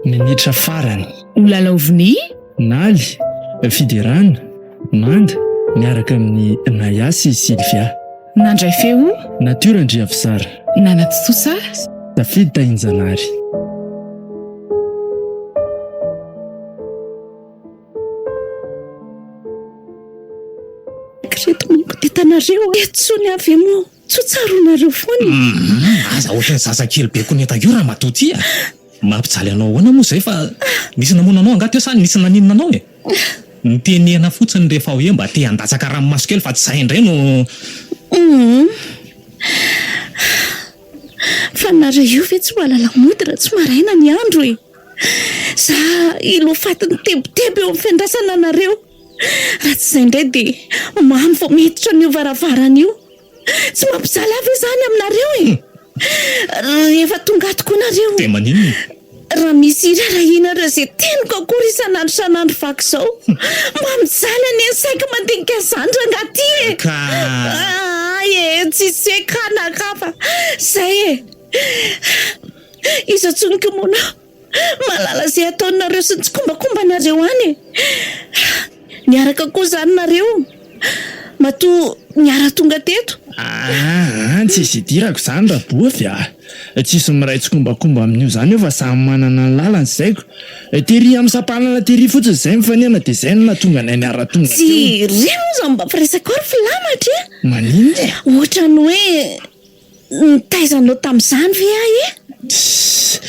Minitra farany. Ho lalaovin'i. Naly, Fiderana, Manda, miaraka amin'i Naya sy Sylvia. Nandray feo. Nature Andriavisara. Nanatontosa. Safidy Tahinjanahary. Ireto manko dia hitanareo e! Intsony aho ve moa tsy ho tsaroanareo foana e! Humm aza ohatran'ny zazakely be koneta io ramatoa ity a! Mampijaly anao ahoana moa izay fa nisy namono anao angaha teo sa nisy naninona anao e? Mitenena fotsiny rehefa hoe mba te handatsaka ranomaso kely fa tsy izay indray no. Humm fa nareo io ve tsy mahalala mody raha tsy maraina ny andro e! Za ilo faty nitebiteby eo amin'ny fiandrasana anareo. Raha tsy izay indray dia mamy vao miditra an'io varavarana io. Tsy mampijaly ahy ve izany aminareo e? Rehefa tonga ato koa nareo. Dia maninona? Raha misy irarahianareo izay teniko akory isan'andro isan'andro vaky izao. Mampijaly anie ny saiko mandinika an'izany rangahy ty e! Ka. Ay e, tsisy hoe ka na ka fa izay e! Iza tsony ko moa nao mahalala izay ataonareo sy ny tsikombakombanareo any e! Niaraka koa izany nareo matoa niara-tonga teto? Aa tsisy idirako izany Rabofy a! Tsisy miray tsikombakomba amin'io izany eo fa samy manana ny lalany sy zaiko. Tery amin'ny sampanana tery fotsiny izay mifanena dia izay no nahatonga anay niara-tonga teo. Tsy re moa izany mba firesakao ry filamatra e! Maninona e? Ohatran'ny hoe Nitaiza anao tamin'izany ve aho e? Tssy!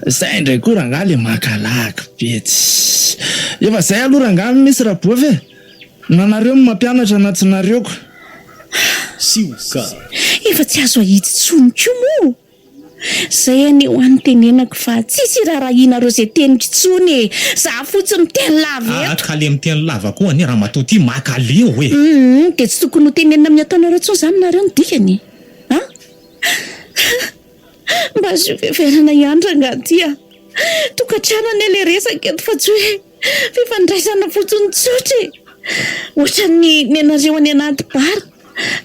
Zay indray koa rangahy le maka lagy be tssy! Efa zay aloha rangahy no misy Rabofy e! Na nareo no mampianatra na tsy nareo ko! Sioka. Efa tsy azo ahitsy intsony koa moa! Zay anie ho an'ny tenenako fa tsisy iraharahianareo zay teniko intsony e! Za fotsiny miteny lava Aa eto! ka le miteny lava koa anie ramatoa ty maka leo e! Humm dia tsy tokony ho tenenina amin'ny ataonareo intsony izany nareo ny dikany e! An! Mba azo fiheverana ihany rangahy ty a! Tokantrano anie le resaka eto fa tsy hoe fifandraisana fotsiny tsotra e! Ohatran'ny nenareo any anaty bar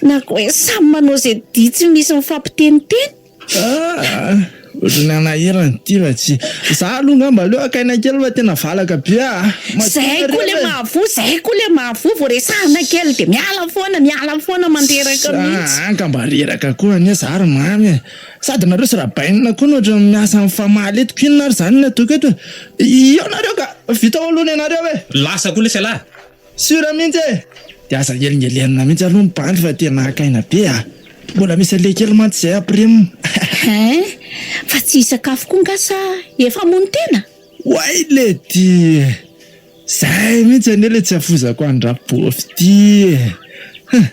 na koa hoe samy manao izay dihy tsy misy mifampiteniteny. Ah! Ohatran'ny hanahirana ity fa tsy. Za aloha ngamba aleo haka aina kely fa tena valaka be ah! Zay koa le mahavoa, zay koa le mahavoa vao resahana kely de miala foana, miala foana mandreraka mihitsy. Ah! Ka mba reraka koa anie za ry mamy e! Sady nareo sy Rabainina koa no ohatran'ny miasa mifamaly eto, k'inona ary zany ny ataoko eto e? Eo nareo ka! Vita ao aloha ny anareo e! Lasa koa lesy ialahy! Sûr mihitsy e! Dia aza helingelenina mihitsy aloha ny bandy fa tena haka aina be a! Mbola misy aleha kely mantsy izay après. Hein! Fa tsy hisakafo koa nga sa efa hamono tena? Oay lety e! Zay mihitsy anie le tsy hafozako an-dRabofy ty e! Huh!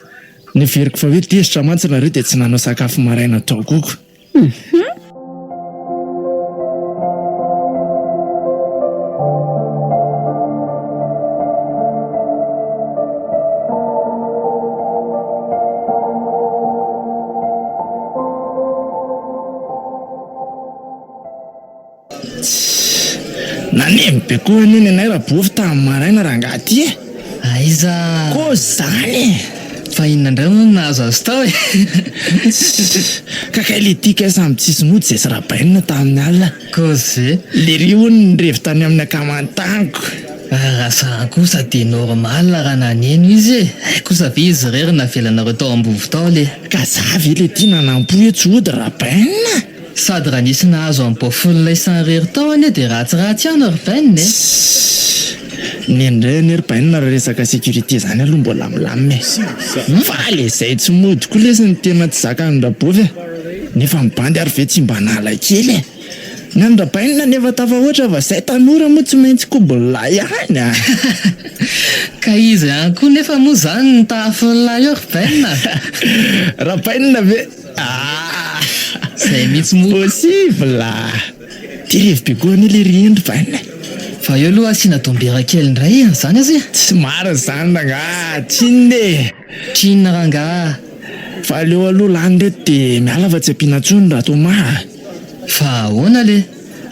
Neveriko fa hoe tezitra mantsy nareo dia tsy nanao sakafo maraina tao koko. Tssy! Nanemy be koa anie ny anay Rabofy tamin'ny maraina rangahy ty e! Aiza? Kôzy zany e! Fa inona indray moa no nahazo azy tao e? Tssy! Ka kay le ty kay samy tsisy nody zay sy Rabainina tamin'ny alina. Kôzy ve? Lery hono nirevy tany amin'ny akaman-taniko. Raha zany kosa dia normal raha naneno izy e! Hay kosa ve izy irery navelanareo tao am-bovo tao le? Ka za ve le ty nanampo hoe tsy hody Rabainina? Sady raha nisy nahazo an'i Baofolona isan'irery tao anie dia ratsiratsy ihany ry Bainina e! Tssy! Ny indray anie ry Bainina raha resaka sécurité zany aloha mbola milamina e! Fa le zay tsy mody koa lesy no tena tsy zakan'i Rabofy e! Nefa ny bandy ary ve tsy mba nala kely e! Ny an'i Rabainina nefa tafahoatra fa zay tanora moa tsy maintsy kobon'lahy ihany a! Ka iza ihany koa nefa moa zany no tahafin'lahy eo ry Bainina a! Rabainina ve? Ah! Zay mihitsy moa. Possible! Ty revy be koa anie le ry hendry bainina e! Fa eo aloha asiana dombera kely indray an'izany aza e! Tsy marina izany rangaha, tsinona e! Tsinona rangaha. Fa aleo aloha lany reto dia miala fa tsy ampiana intsony raha Thomas a! Fa ahoana le?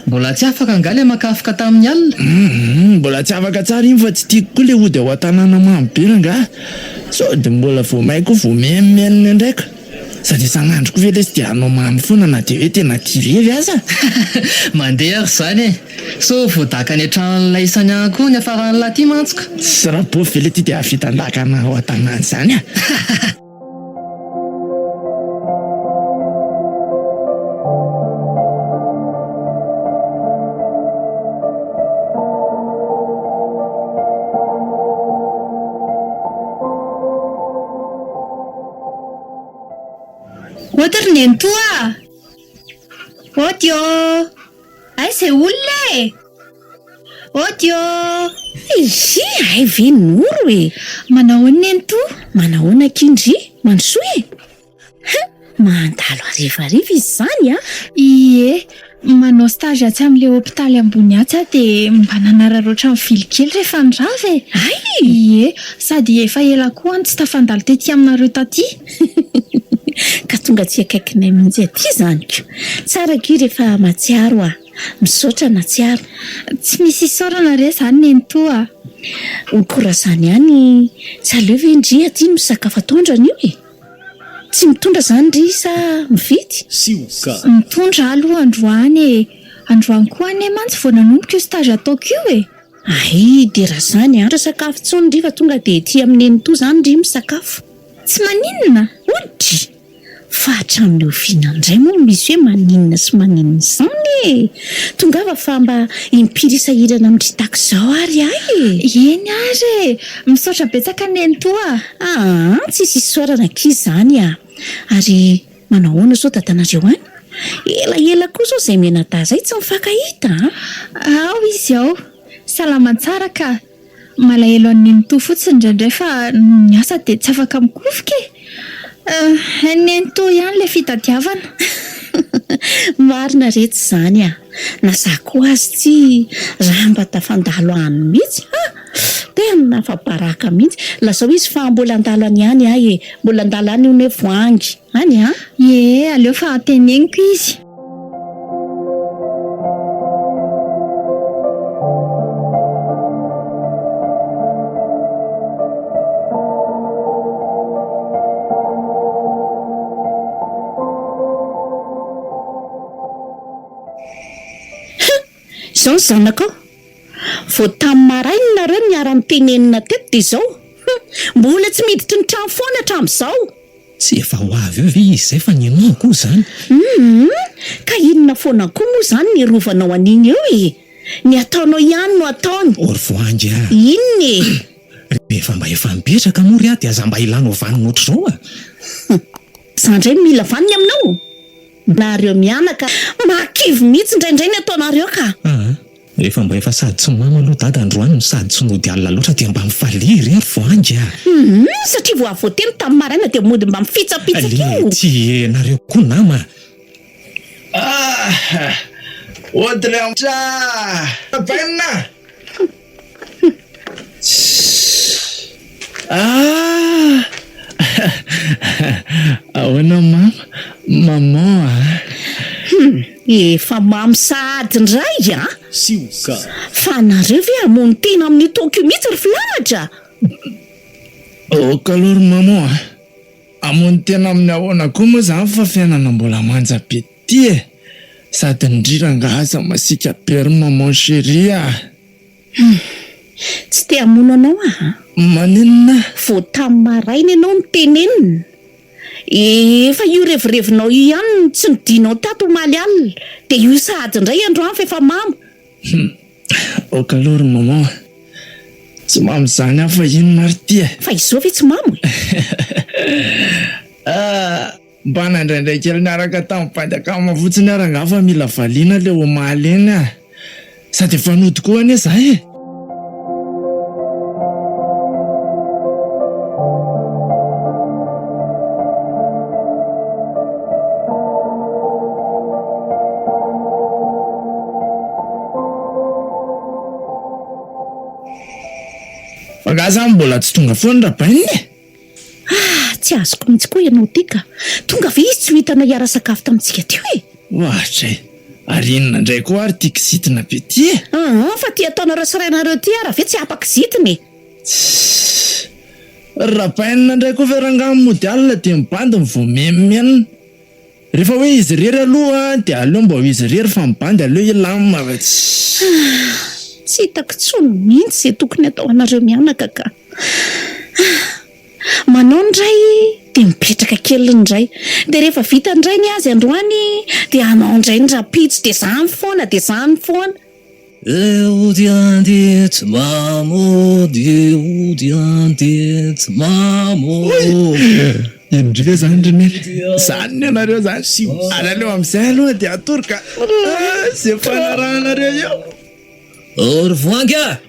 Mbola tsy afaka angaha ilay makafoka tamin'ny alina? Humm, mbola tsy afaka tsara iny fa tsy tiako koa ilay hody ao an-tanàna mamy be rangahy. Sao dia mbola vao may koa vao mihainomihaino indray ka. Sady isan'andro koa ve lesy dia hanao mamy foana na dia hoe tena tia revy aza? Mandeha ary izany e! Sao voadaka any an-tranon'ilay isany any koa ny hafaran'lah ty mantsy ka! Tsy Rabovy ve le ty dia hahavita andakana ao an-tanàna izany a! Ody ry nenitoa a! Ody ô! Aiza e olona e! Ody ô! Izy, hay ve Noro e! Manahoana nenitoa? Manahoana akia ndry? Mandrosoa e! Hein! Mandalo harivariva izy izany an! Ie, manao stage atsy amin'ilay hopitaly ambony atsy aho dia mba nanararaotra nivily kely rehefa nirava e! Hay! Ie, sady efa ela koa aho no tsy tafandalo tety aminareo taty. Ka tonga aty akaikinay mihitsy aty izany ko! Tsara akia rehefa mahatsiaro aho. Misaotra nahatsiaro. Tsy misy isaorana re izany nenitoa a! O koa raha izany ihany, tsy aleo ve ndry aty no misakafo atoandro anio e? Tsy mitondra izany ndry sa mividy? Sioka. Mitondra aloha androany e! Androany koa anie mantsy vao nanomboka io stage ataoko io e! Hay dia raha izany an, sakafo intsony ndry fa tonga dia ety amin'ny nenitoa izany ndry misakafo. Tsy maninona? Odry! Fa hatramin'ny oviana indray moa no misy hoe maninona sy maninona izany e? Tongava fa mba impiry sahirana amin-dry tax izao ary ahy e! Eny ary e! Misaotra betsaka nenitoa a! Aa tsisy isaorana akia izany a! Ary manao ahoana izao dadanareo any? Elaela koa izao izay mianadahy izay tsy mifankahita a! Ao izy ao! Salama tsara ka! Malahelo an'i Nenitoa fotsiny indraindray fa noho ny asa dia tsy afaka mikofoka e! Hain'i Nenitoa ihany ilay fitadiavana. Marina retsy izany a! Na za koa azy tsy raha mba tafandalo any mihitsy ha! Tena afa-baraka mihitsy. Lazao izy fa mbola handalo any ihany aho e! Mbola handalo any hono hoe voahangy. Any an! Ie, aleo fa teneniko izy. Hum! Izao ny zanakao. Vao tamin'ny maraina nareo niara-nitenenina teto dia izao. Hum! Mbola tsy miditry ny trano foana hatramin'izao. Tsy efa ho avy eo ve izy izay fa ny anao koa izany? Humm! Ka inona foana koa moa izany ny rovanao an'iny eo e? Ny ataonao ihany no ataony. Ô ry Voahangy a! Inona e? Rehefa mba efa mipetraka moa ry aho dia aza mba ilana ho vanona ohatr'izao a! Hum! Za indray no mila vaniny aminao? Nareo mianaka mahakivy mihitsy indraindray ny ataonareo ka! Aa! Rehefa mba efa sady tsy mamo aloha dada androany no sady tsy nody alina loatra dia mba mifalia re ry Voahangy a! Humm! Satria vao avy voateny tamin'ny maraina dia mody mba mifitsapitsaka eo! Lety e! Nareo koa nama a! Ah! Ody le amitra! Bainina! Ah! Ahoana mama? Maman a! Hum! Efa mamo sahady indray an! Sioka. Fa nareo ve hamono tena amin'io toaka io mihitsy ry filamatra? Ok aloha ry maman a! Hamono tena amin'ny ahoana koa moa izany fa fiainana mbola manja be ty e! Sady ndry rangaha aza masiaka be ry maman chérie a! Hum! Tsy te hamono anao aho an! Maninona? Vao tamin'ny maraina ianao no tenenina. Efa io revirevinao io ihany no tsy nodianao tato omaly alina. Dia io sahady indray androany fa efa mamo. Hum! Ok aloha ry maman a! Tsy mamo izany aho fa inona ary ity e? Fa izao ve tsy mamo e? Ah! Mba nandraindray kely niaraka tamin'ny bandy akama fotsiny aho rangaha fa mila valiana ilay omaly iny ah! Sady efa nody koa anie za e! Fa angaha zany mbola tsy tonga foana Rabainina e? Ah! Tsy azoko mihitsy koa ianao ity ka! Tonga ve izy tsy ho hitanao hiara-sakafo tamintsika teo e? Ohatray! Ary inona indray koa ary ity kizitina be ity e? Aa fa ity ataonareo sy rainareo ity ara ve tsy apa-kizitina e? Tssy! Ry Rabainina indray koa ve rangaha mody alina dia ny bandy no vao menomenona? Rehefa hoe izy irery aloha dia aleo mba ho izy irery fa ny bandy aleo hilamina fa tssy! Tsy hitako intsony mihitsy izay tokony atao anareo mianaka ka! Manao indray dia mipetraka kely indray. Dia rehefa vita indray ny azy androany dia hanao indray ny rahampitso dia izany foana dia izany foana. Ody andeha tsy mamo dia ody andeha tsy mamo. Indry ve zany ry Neny? Zany ny anareo zany? Ary aleo amin'izay aloha dia atory ka. Ze fanarahanareo eo. Ô ry voangy a!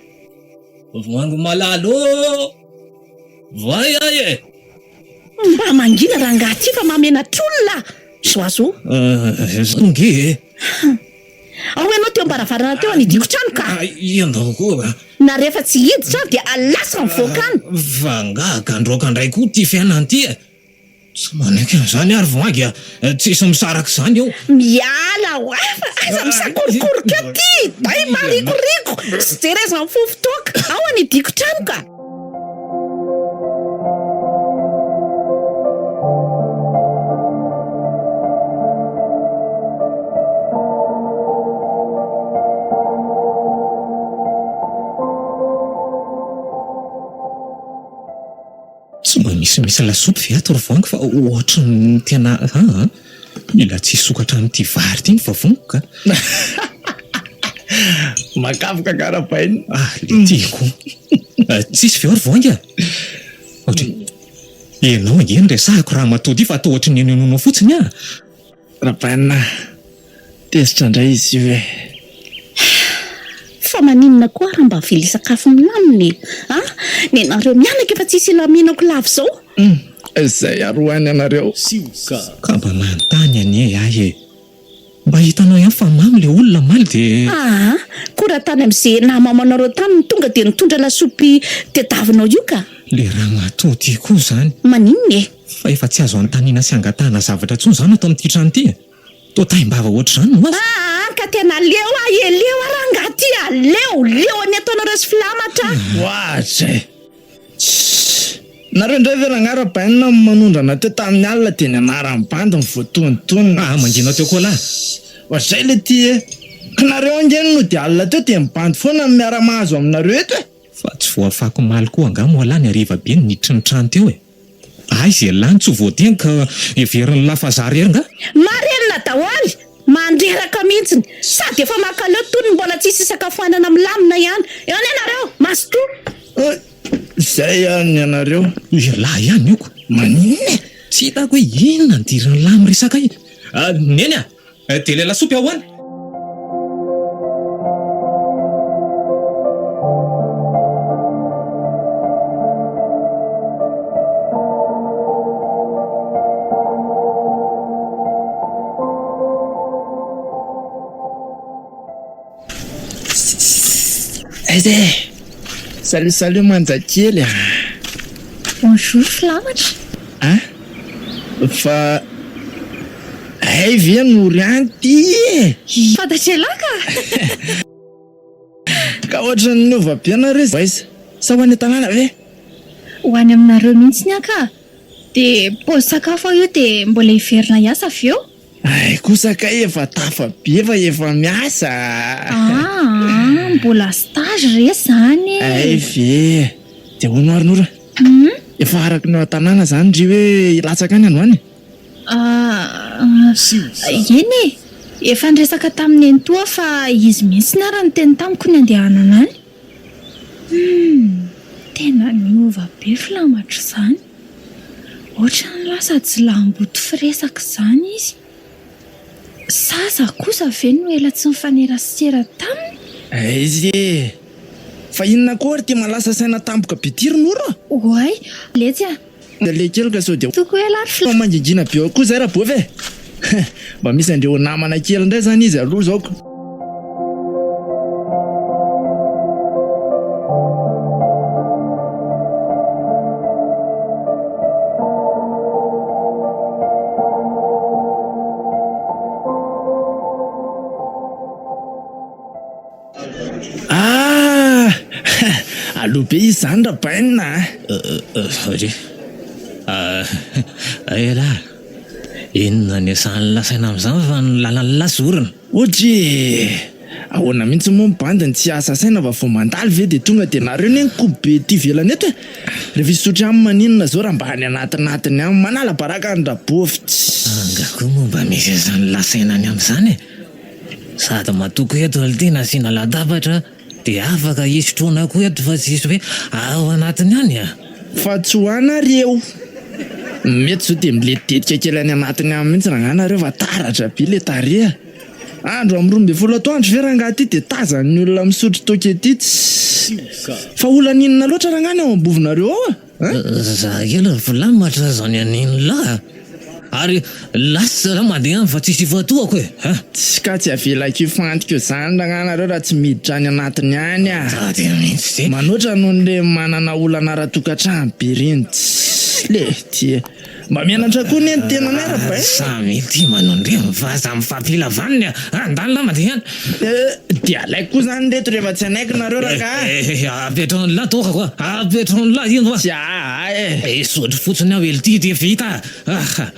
Voangy malala ô! Voay ahy e! Mba mangina rangahy ty fa mahamenatr'olona! Zoazo. Nge e! Ao ianao teo am-baravarana teo anidiako trano ka! Ianao koa. Na rehefa tsy hiditra aho dia lasa mivoaka any. Fa angaha gandroaka indray koa ity fiainana ity e! Tsy manaiky an'izany aho ry Voahangy a! Tsisy misaraka izany eo. Miala ho ahy fa aza misakorokoroka eo ty! Dai marikoriko! Sy jereza mifofo toaka! Ao anidiako trano ka! Tsy mba misimisy lasopy ve ato ry Voangy fa ohatry ny tena aa mila tsy hisokatra amin'ity vary ity ny vavoniko ka. Makavoka ka Rabaina. Ah le tiako. Tsisy ve ao ry Voangy a? Ohatry ianao ange no resahako ramatoa ity fa toa ohatry ny henohenoanao fotsiny ah. Rabaina, tezitra indray izy io e. Fa maninona koa raha mba avela hisakafo milamina e? A! Nenareo mianaka efa tsisy ilaminako lava izao. Hum! Izay aroany anareo. Sioka. Ka mba manontany anie ahy e! Mba hitanao ihany fa mamo le olona omaly de. Aa! Koa raha tany amin'izay nahamamanareo tany no tonga dia nitondra lasopy tediavinao io ka. Le ramatoa ty koa izany. Maninona e? Fa efa tsy azo anontaniana sy angatahana zavatra intsony izany ato amin'ity trano ity e! Toa taim-bava ohatr'izany no azo. Aa! Ka tena leo aho e! Leo aho rangahy ty a! Leo! Leo an'ny ataonareo sy filamatra a! Oadray! Tssy! Nareo indray ve rangahy Rabainina no manondrana teo tamin'ny alina dia ny anaran'ny bandy no voatonontonona. Aa! Mangina teo koa lahy! Oadray le ty e! K'nareo ange no nody alina teo dia ny bandy foana no miara-mahazo aminareo eto e! Fa tsy voafako omaly koa angaha moa lahy ny hariva be no niditry ny trano teo e! Aiza ialahy no tsy ho voadiny ka heverin'ny lahy fa za rery nga? Marenina daholo! Mandreraka mihitsiny! Sady efa mankaleo tony mbola tsisy hisakafoanana milamina ihany! Eo anie nareo! Mazotoa! Zay ary ny anareo! Ialahy ihany io ko! Maninona e? Tsy hitako hoe inona ny idiran'lah amin'ny resaka io! Neny a! Dia ilay lasopy ahoana? Aiza e? Salut salut manja kely a! Bonjour filamatra. An? Fa hay ve no ry an ty e? Fantatr'ialahy ka! Ka ohatran'ny niova be nareo aiza? Sa ho any an-tanàna ve? Ho any aminareo mihitsy aho ka! Dia pause sakafo aho io dia mbola hiverina hiasa avy eo. Hay kosa kay efa tafa be fa efa miasa a! Aa, mbola stage re zany e! Hay ve! Dia hono ary Nora, efa araka ny ao an-tanàna izany ndry hoe hilatsaka any androany e? Aa, eny e! Efa niresaka tamin'i Nenitoa aho fa izy mihitsy ary niteny tamiko ny handehanana any. Humm! Tena niova be filamatra izany. Ohatran'ny lasa jilamboto firesaka izany izy. Sa za kosa ve no ela tsy nifanerasera taminy? Aiza e! Fa inona koa ary ity mahalasa saina tampoka be ity ry Noro a? Oay! Letsy a! Aleo kely ka sao dia. Toko ela ary fa. Mangingina be ao koa izay Rabovy e! Mba misy an-dreo namana kely indray izany izy aloha izao ko. Aloha be izy izany Rabainina a! Ry. Elah, inona ny asan'ny lasaina amin'izany fa ny lalan'ny lahy zorina. Odry e! Ahoana mihitsy moa ny bandy no tsy hiasa saina fa vao mandalo ve dia tonga dia nareo anie ny kobo be ety ivelany eto e! Rehefa hisotro ihany maninona zao raha mba any anatinatiny any manala baraka an dRabofy tsy. Angaha koa moa mba misy asan'ny lasaina any amin'izany e! Sady matoky eto ry nasiana latabatra Dia afaka hisotroana koa eto fa tsisy hoe ao anatiny any a! Fa tsy ho any ary eo. Mety zao dia miletidetika kely any anatiny any mihitsy rangahy nareo fa taratra be le tarehy a! Andro amin'ny 12 atoandro ve rangahy ty dia tazan'ny olona misotro toaka ety tsy. Fa olana inona loatra rangahy ny ao ambovonareo ao a? Za kely ry filamatra zany an'iny lahy a! Ary lasa za mandeha any fa tsisy ifantohako e! A! Tsy ka tsy avelako hifantoka eo zany rangah nareo raha tsy miditra any anatiny any a! Tady mihitsy ty. Manoatra noho ny le manana olana ara-tokantrano be reny tsy le ty. Mba mianatra koa ne ny tenanay ra bain. Samy ity manao ndry fa aza mifampila vaniny a! Andany lah mandeha any. Dia alaiko koa zany reto rehefa tsy hanaiky nareo rangaha. Eh apetrao ny lah toaka koa, apetrao ny lah iny hoa. Tsy ahay e. Hisotro fotsiny aho ely dia vita ah.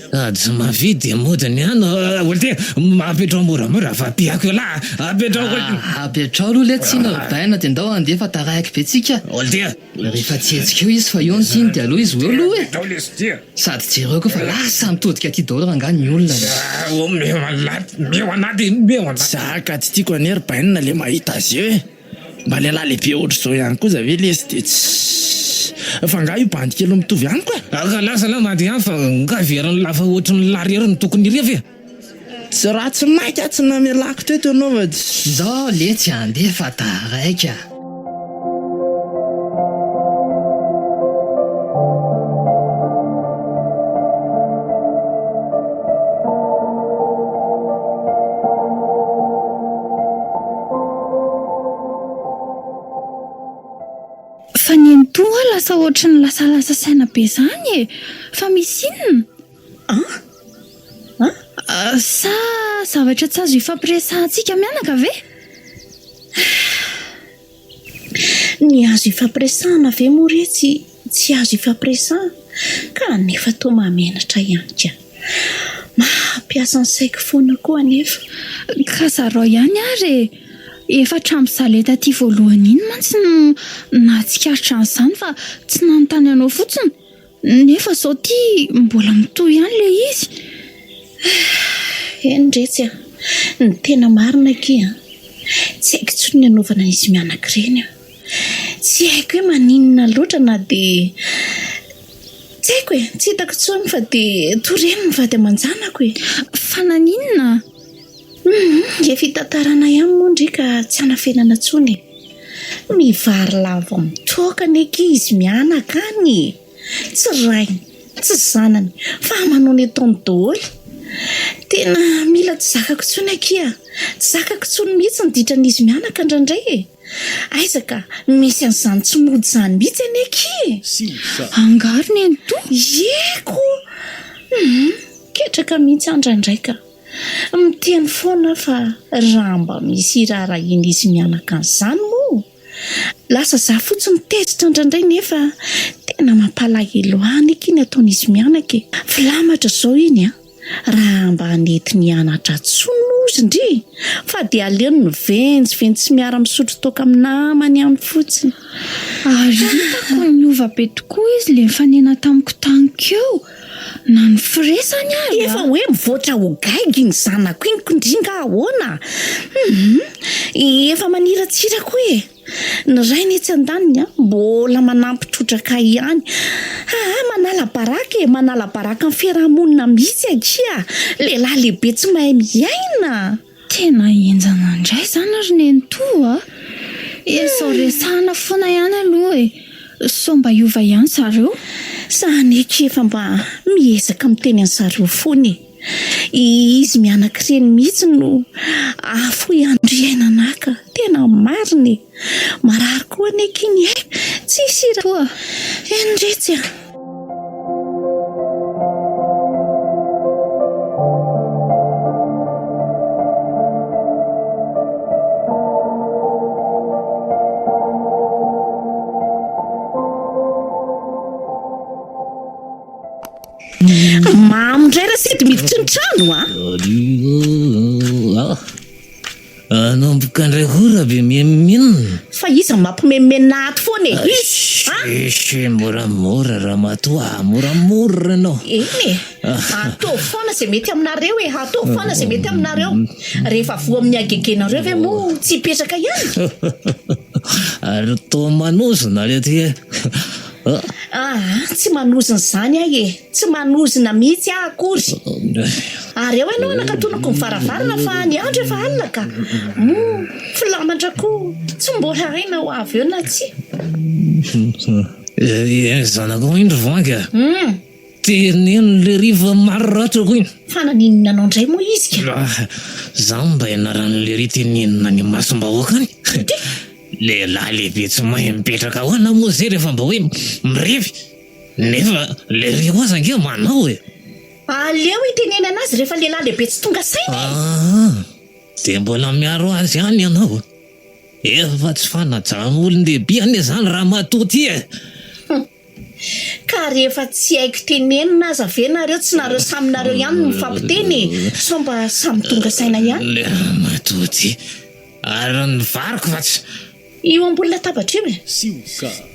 Sady tsy mavidy dia mody ny any ol ty, apetrao moramora fa tiako elah, apetrao ol. Apetrao aloha letsy iny ry bain dia ndao handeha fa taraiky be tsika. Ol ty a. Rehefa tsy hetsika eo izy fa eo ny tiany dia aleo izy ho eo aloha e! Sady jereo koa fa lasa mitodika aty daholo rangahy ny olona e! Za ka tsy tiako anie ry bainina le mahita azy eo e! Mba lehilahy lehibe ohatr'izao ihany koa za ve lesy de tsy. Fa nga io bandy kely mitovy amiko e! Ka lasa lah mandeha any fa nga heverin'ny lafa ohatry ny larery no tokony irevy e! Tsy ratsy maika tsy namelako teto ianao fa tsy. Ndao letsy andeha fa taraiky a! Fa nenitoa lasa ohatry ny lasalasa saina be zany e! Fa misy inona? An? An? Sa zavatra tsy azo ifampiresahantsika mianaka ve? Ny azo ifampiresahana ve moa re tsy tsy azo ifampiresahana? Ka nefa toa mahamenatra ihany ka. Mampiasa ny saiko foana koa anefa. Ka zarao ihany ary e! Efa hatramin'ny zaleta aty voalohany iny mantsy no nahatsikaritra an'izany fa tsy nanontany anao fotsiny. Nefa zao ty mbola mitohy ihany le izy. Eny retsy a! Ny tena marina akia an! Tsy haiko intsony ny hanaovana an'izy mianaka ireny an! Tsy haiko hoe maninona loatra na dia tsy haiko e! Tsy hitako intsony fa dia toa ireny ny vady aman-janako e! Fa naninona? Hum! Efa hitantarana ihany moa ndry ka tsy hanafenana intsony e! Mivarilavo amin'ny toaka anie akia izy mianaka any e! Tsy rainy, tsy zanany, fa manao ny ataony daholo. Tena mila tsy zakako intsony akia, tsy zakako intsony mihitsy ny ditran'izy mianaka indraindray e! Aiza ka misy an'izany tsy mody izany mihitsy anie akia e! Angaha ry nenitoa? Ie ko! Hum! Ketraka mihitsy aho indraindray ka! Miteny foana aho fa raha mba misy iraharahian'izy mianaka an'izany moa! Lasa za fotsiny tezitra indraindray nefa tena mampalahelo ahy anie iny ataon'izy mianaka e! Filamatra izao iny an! Raha mba nety nianatra tsony moa ozy ndry fa dia aleony mivenjivenjy sy miara-misotro toaka amin'ny namany any fotsiny. Ary hitako niova be tokoa izy le nifanena tamiko tany keo. Na ny firesany ary Efa hoe mivoatra ho gaigy iny zanako iny ko ndry nga ahoana? Hum efa maniratsira koa e! Ny rainy etsy andaniny an, mbola manampy trotraka ihany. Aa manala baraka e, manala baraka ny fiaraha-monina mihitsy akia! Lehilahy lehibe tsy mahay miaina! Tena henjana indray izany ry nenitoa a! Ezao resahana foana ihany aloha e! Sao mba hiova ihany zareo? Za aneky efa mba miezaka miteny an'zareo foana e! Izy mianak'ireny mihitsy no ahafoy andro iainana ka! Tena marina e! Marary koa anie akia ny aiko! Tsisy ra. Eny retsy a! Mamo indray Rasidy miditry ny trano a! Hanomboka indray koa Rabe mimenomenona. Fa iza no mampimenomenona ato foana e? Iza? A? Ish, moramora ramatoa a, moramora ianao. Eny e! Ataovy foana izay mety aminareo e! Ataovy foana izay mety aminareo. Rehefa voa amin'ny hagegenareo ve moa tsy hipetraka ihany? Ary toa manozona le ty e! Aa, tsy manozona izany aho e! Tsy manozona mihitsy aho akory. Ary eo ianao hanakatonako ny varavarana fa ny andro efa alina ka. Moa filamatra koa tsy mbola hay na ho avy eo na tsia. Iny zanakao iny ry Voahangy a! Teneno lery fa maratra ko iny. Fa naninona anao indray moa izy ka? Za mba ianaran'i lery tenenina any imasom-bahoaka any. Lehilahy lehibe tsy mahay mipetraka ahoana moa zay rehefa mba hoe mirevy? Nefa lery koa aza ange manao e! Aleo hitenenana azy rehefa lehilahy lehibe tsy tonga saina e! Aa! Dia mbola miaro azy ihany ianao? Efa tsy fanajan'olon-dehibe anie izany ramatoa ity e! Hum! Ka rehefa tsy haiko tenenina aza ve nareo tsy nareo samy nareo ihany no mifampiteny e! Sao mba samy tonga saina ihany? Le ramatoa ity! Ary ny variko fa tsy. Io ambony latabatra io e!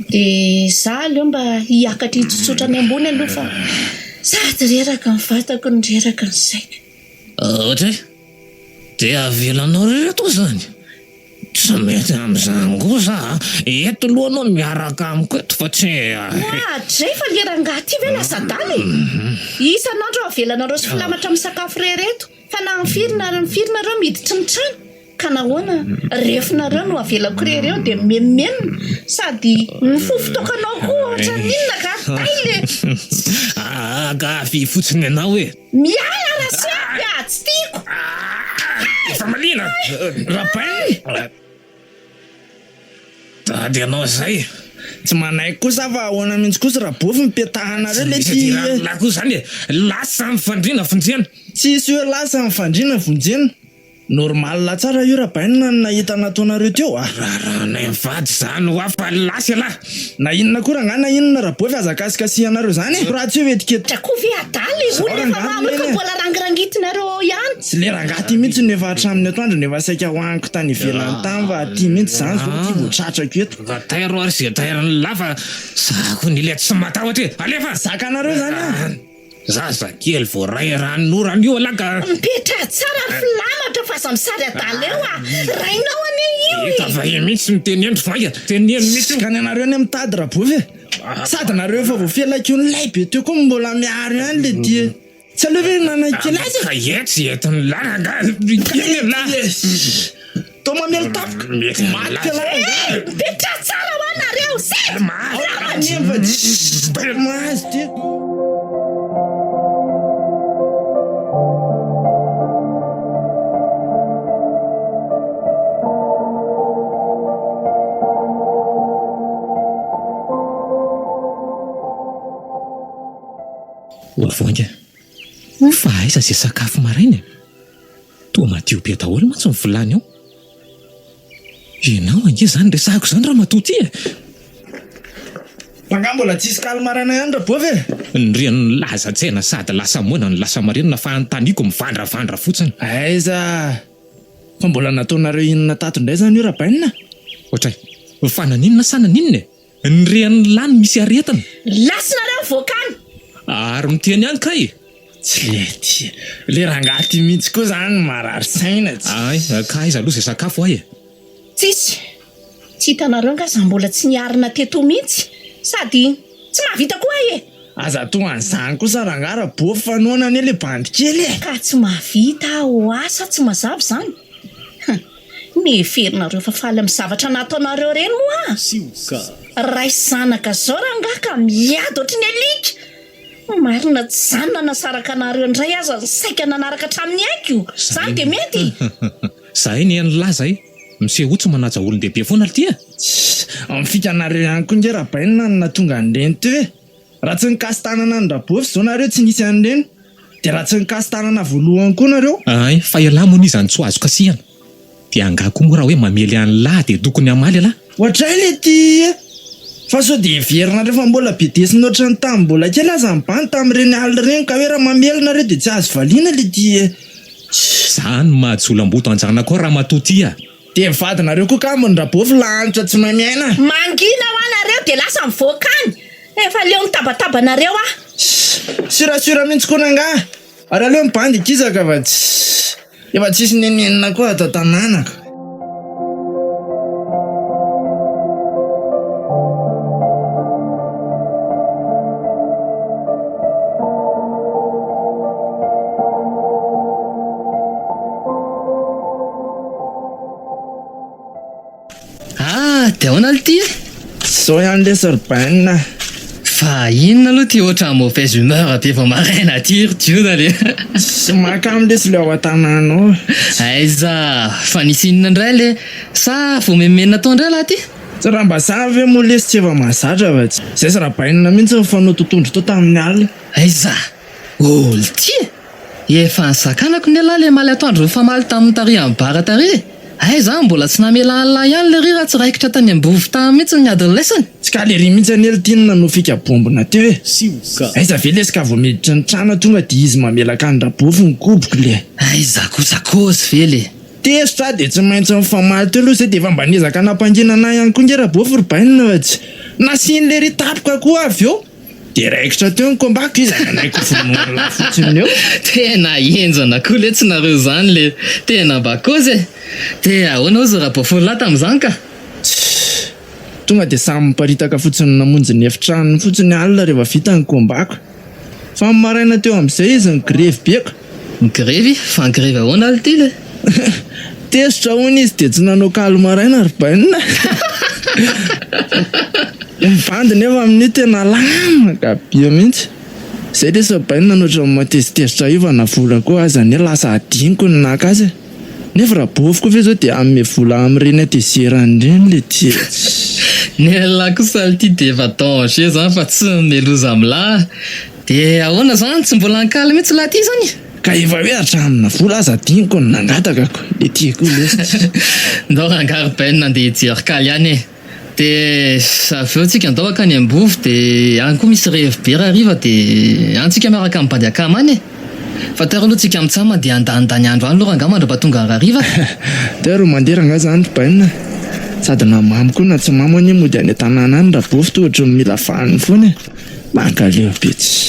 Dia za aleo mba hiakatra hitsotsotra any ambony aloha fa sady reraka ny vatako no reraka ny saiko. Ohatra e! Dia avelanao irery eto izany? Tsy mety amin'izany kosa a! Eto aloha anao miaraka amiko eto fa tsy. Oadray fa le rangahy ty ve lasa adala e! Isan'andro aho avelanareo sy filamatra misakafo irery eto fa na amin'ny firy na amin'ny firy nareo miditry ny trano ka nahoana refinareo no avelako irery eo dia mimenomenona sady mifofo tokanao koa ohatran'ny inona ka tay le. Aa ka avia fotsiny ianao e! Miala Rasiaky a! Tsy tiako! Efa malina! Rabain! Tady anao izay! Tsy manaiky kosa aho fa ahoana mihitsy kosa Rabofy no petahanareo le ty e! Lahy koa izany e! Lasa ny fandriana vonjena! Tsisy hoe lasa ny fandriana vonjena! Normal tsara io Rabainina ny nahita nataonareo teo a! Raharahanay mivady izany hoa fa lasa ialahy! Na inona koa rangahy na inona Rabofy aza kasikasihanareo zany e! Raha tsy eo etiket. Dra koa ve adala e! Olona efa mamo io ka mbola rangirangitinareo ao ihany! Tsy le rangahy ty mihitsy no efa hatramin'ny atoandro no efa saika hohaniko tany ivelany tany fa aty mihitsy zany zao ty vao tratrako eto. Ka tairo ary ze tairin'ny lahy fa za koa nila tsy matahotra e! Alefa! Zakanareo zany an! Zaza kely vao ray ranonorana io alah ka. Mipetraha tsara ry filamatra fa aza misary adala eo a! Rainao anie io e! Hita fa io mihitsy no teneno ry vainga, teneno mihitsy io. Ka ny anareo anie mitady Rabofy e! Sady nareo efa voafelaka io nilay be teo koa mbola miaro ihany le dia tsy aleo ve nanaiky kely azy e! Ka etsy entin'ny lahy rangahy, eny e lahy. Toa mamely tampoka. Mety Maty ialahy rangahy. Mipetraha tsara hoa nareo se! Anefa tsy mahazo ty. Voavoainga. Fa aiza izay sakafo maraina e? Toa madio be daholo mantsy ny vilany ao. Ianao ange izany resahako izany ramatoa ity e! Fa angaha mbola tsisy kaly maraina ihany Rabovy e? Ny reny nilaza tsena sady lasa moana no lasa marenina fa anontaniako mivandravandra fotsiny. Aiza! Fa mbola nataonareo inona tato indray izany io Rabainina? Ohatray, fa naninona sa naninona e? Ny rehan'ny lahy no misy aretina. Lasinareo mivoaka any. Ary miteny ihany kay e. Tsy le ty le rangahy ty mihitsy koa zany no marary saina tsy. Ay, ka aiza aloha izay sakafo ay e. Tsisy. Tsy hitanareo nga za mbola tsy niarina teto mihitsy. Sady tsy mahavita koa ay e. Aza toa an'izany kosa rangahy ra bofy fa noana anie le bandy kely e. Ka tsy mahavita aho asa tsy mazava izany. Hum. Niheverinareo fa faly amin'ny zavatra nataonareo ireny moa aho? Sioka. Ray sy zanaka zao rangahy ka miady ohatry ny alika! Marina tsy zany nanasaraka anareo indray aza ny saika nanaraka hatramin'ny aiko! Zany dia mety? Zahay ny an'lah zay misehoa tsy manaja olon-dehibe foana lty a! Tssy, ny fikanareo ihany koa nge Rabainina no nahatonga an'ireny teo e! Raha tsy nikasi-tanana an-dRabofy izao nareo tsy nisy an'ireny. Dia raha tsy nikasi-tanana voalohany koa nareo. Ay, fa ialahy moa iza no tsy ho azo kasihana? Dia angaha koa moa raha hoe mamely an'lah dia tokony hamaly ialahy? Ohatray le ty e! Fa sao dia heverinareo fa mbola bedesina ohatran'ny tamin'ny mbola kely aza ny bandy tamin'ireny alina ireny ka hoe raha mamely nareo dia tsy azo valiana le ty e. Zany maha jolamboto an-janakao ramatoa ty a! Dia ny vadinareo koa kamo ny rabofy lanitra tsy mahay miaina. Mangina hoa nareo dia lasa mivoaka any. Efa leo mitabatabanareo aho. Surasura mihitsy koa rangaha. Ary aleo ny bandy hikizaka fa tsy efa tsisy nenenina koa ato an-tanàna ka. Ah, dia ahoana aloha ity e? Zao ihany lesy ry bainina a! Fa inona aloha ity ohatran'ny mauvaise humeur be vao maraina ity ry Dioda le? Tsy mahakamo lesy le ao an-tanàna ao. Aiza, fa nisy inona indray le? Sa voamenomenona tao indray lahy ity? Tsy raha mba sahy ve moa lesy tsy efa mahazatra fa tsy zay sy rabainina mihitsy nifanao totohondry tao tamin'ny alina. Aiza, ol ty e! Efa nizakanako ne lah le maly atoandro nifamaly tamin'ny tary amin'ny bar tary e! Aiza aho mbola tsy namela an'lah ihany lery raha tsy raikitra tany am-bovo tany mihitsy ny adin'ny laisany! Tsy ka lery mihitsy anie lty no nanao fika bombina teo e! Aiza ve lesy ka vao miditra ny trano tonga dia izy mamelaka an-dRabofy ny koboko le! Aiza kosa kôzy ve le! Tezitra aho dia tsy maintsy nifamaly teo aloha izay dia efa mba niezaka nampangina anah ihany koa nge Rabofy ry bainina fa tsy nasian'i lery tapoka koa avy eo! Dia raikitra teo ny combat-ko, iza nanaiky ho vonoin'lah fotsiny eo? Tena henjana koa letsy nareo zany le, tena mba kôzy e! Dia ahoana ozy Rabofonilahy tamin'izany ka? Tssy! Tonga dia samy niparitaka fotsiny namonjy ny efitranony fotsiny alina rehefa vita ny combat-ko. Fa ny maraina teo amin'izay izy nigrevy be ka! Migrevy? Fa nigrevy ahoana alo ty le? Tezitra hono izy dia tsy nanao kaly maraina ry bainina. Ny bandy nefa amin'io tena lamaka be mihitsy. Izay lesy ry bainina no ohatran'ny mahatezitezitra io fa na vola koa aza anie lasa adinoko ny naka azy e. Nefa raha bofy koa ve zao dia hanome vola amin'ireny hatezerany ireny le ty e. Ny an'lah kosa alo ty dia efa danger zany fa tsy miloza amin'lah. Dia ahoana zany, tsy mbola nikaly mihitsy lahy ty zany? Ka efa hoe hatramina vola aza adinoko ny nangataka ko, le tiako lesy. Ndao rangahy ry Ben andeha hijery kaly any e! Dia avy eo tsika ndao hankany Ambovo dia any koa misy revy be rahariva dia any tsika miaraka amin'ny bandy akama any e! Fa teo aloha tsika mitsam dia handanindany andro any aloha rangahy mandrapatonga rahariva. Teo ro mandeha rangahy zany ry Ben a! Sady na mamo koa na tsy mamo anie mody any an-tanàna any Rabofy toa ohatran'ny mila vaniny foana e! Mankaleo be tsy.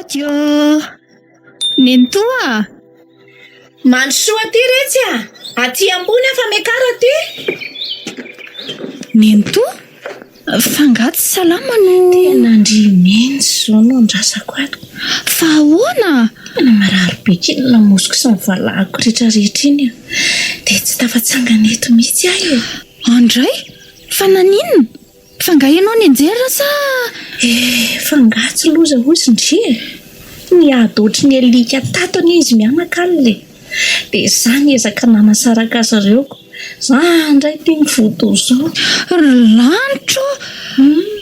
Audio. Nenitoa! Mandrosoa aty retsy a! Aty ambony aho fa miakara aty. Nenitoa? Fa angaha tsy salama no. Tena ndry neny izao no andrasako ato. Fa ahoana? Tena marary be kely ny lamosiko sy ny valahako rehetrarehetra iny a! Dia tsy tafatsangana eto mihitsy aho e! Andray! Fa naninona? Fa angaha ianao nianjera sa. Eh! Fa angaha tsy loza hozy ndry e! Niady ohatry ny alika tato anie izy mianaka alina e! Dia izaho niezaka nanasaraka azy ireo ko! Izaho indray ity mivoto izao! Ry lanitra ô!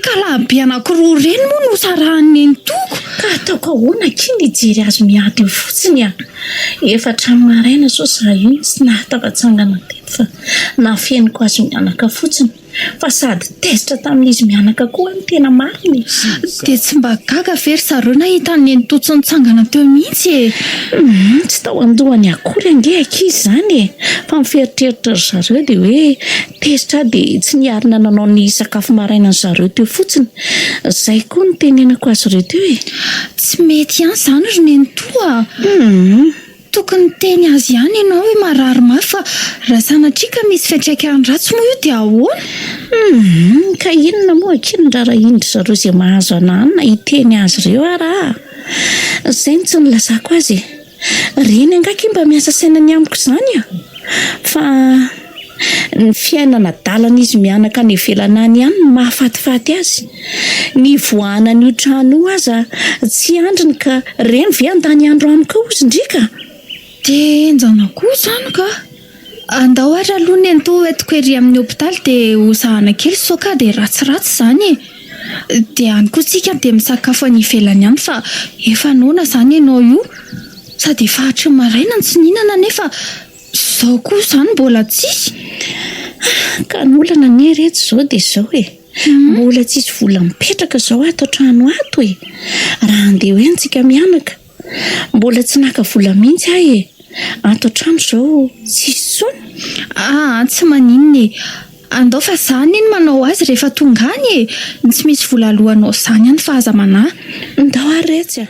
Ka lahy be anankiroa ireny moa no sarahan'i nenitoako! Ka ataoko ahoana akia ny hijery azy miady eo fotsiny a! Efa hatramin'ny maraina izao izaho io no tsy nahatafatsangana teto fa nafeniko azy mianaka fotsiny. Fa sady tezitra tamin'izy mianaka koa ny tena marina e! Dia tsy mba gaga ve ry zareo nahita an'i Nenitoa tsy nitsangana teo mihitsy e? Humm, tsy tao an-dohany akory ange ankizy izany e! Fa ny fieritreritry ry zareo dia hoe tezitra aho dia tsy niarina nanao ny sakafo marainan'ny zareo teo fotsiny. Izay koa no nitenenako azy ireo teo e! Tsy mety ihany izany ry Nenitoa a! Humm. Tokony niteny azy ihany ianao hoe marary mafy fa raha sanatria ka misy fiantraikany ratsy moa io dia ahoana? Humm, ka inona moa akia no rarahian-dry zareo izay mahazo anà any na hiteny azy ireo ara aho? Izay no tsy nilazako azy e! Reny angaha akia mba miasa saina ny amiko izany a! Fa ny fiainana adalan'izy mianaka any ivelany any ihany no mahafatifaty azy. Ny hivoahana an'io trano io aza tsy andriny ka reny ve handany andro amiko eo ozy ndry ka? Dia henjana koa izany ka! Andao ary aloha nenitoa ho entiko ery amin'ny hopitaly dia hozahana kely sao ka dia ratsiratsy izany e! Dia any koa tsika dia misakafo any ivelany any fa efa noana izany ianao io. Sady efa hatry ny maraina no tsy nihinana nefa izao koa izany mbola tsisy. Ka ny olana anie reto izao dia izao e! Mbola tsisy vola mipetraka izao ato an-trano ato e! Raha handeha ho eny tsika mianaka, mbola tsy naka vola mihitsy aho e! Ato an-trano izao tsisy intsony. Aa tsy maninona e! Andao fa za anie no manao azy rehefa tonga any e! Tsy misy vola alohanao izany any fa aza manahy. Ndao ary retsy a!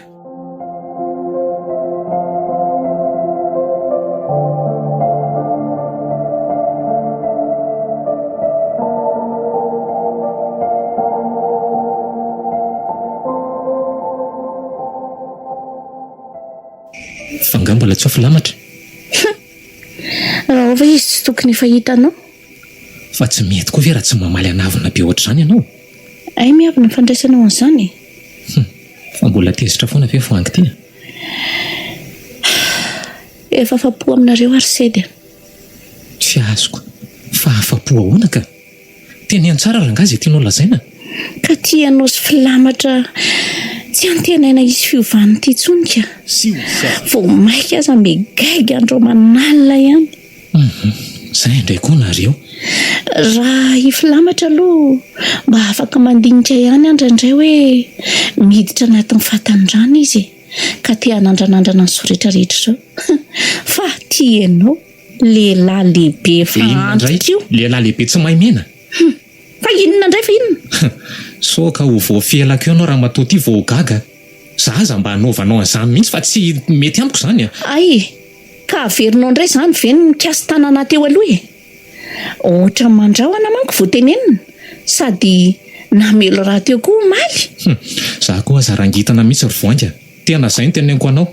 Fa angaha mbola tsy ao filamatra? Hum! Raha izy tsy tokony efa hitanao. Fa tsy mety koa ve raha tsy mamaly an'avona be ohatr'izany ianao? Hay miavona ny fandraisanao an'izany e! Hum! Fa mbola tezitra foana ve Voahangy ty a? Efa afa-po aminareo ary Sedy a! Tsy azoko. Fa afa-po ahoana ka? Teneno tsara rangahy izay tianao lazaina. Ka tianao sy filamatra tsy antenaina hisy fiovana ity intsony ka! Vao maika aza me gaigy andro aman'alina ihany. Hum, zay indray koa nareo. Raha i filamatra aloha mba afaka mandinika ihany aho indraindray hoe miditra anatin'ny fahatanorana izy e, ka te hanandranandrana ny soretra rehetra izao. Fa tianao lehilahy lehibe efa Dia inona indray? antitra io. Lehilahy lehibe tsy mahay mena? Hum! Fa inona indray fa inona? Hum! Sao ka ho voafelako eo ianao ramatoa ity vao ho gaga. Za aza mba hanaovanao an'izany mihitsy fa tsy mety amiko izany a! Hay! Ka averinao indray izany ve ny mikasi-tanana teo aloha e? Ohatran'ny mandrahona manko vao tenenina, sady namely rahateo koa omaly. Hum! Za koa aza rangitana mihitsy ry Voainga a! Tena zay no teneniko anao.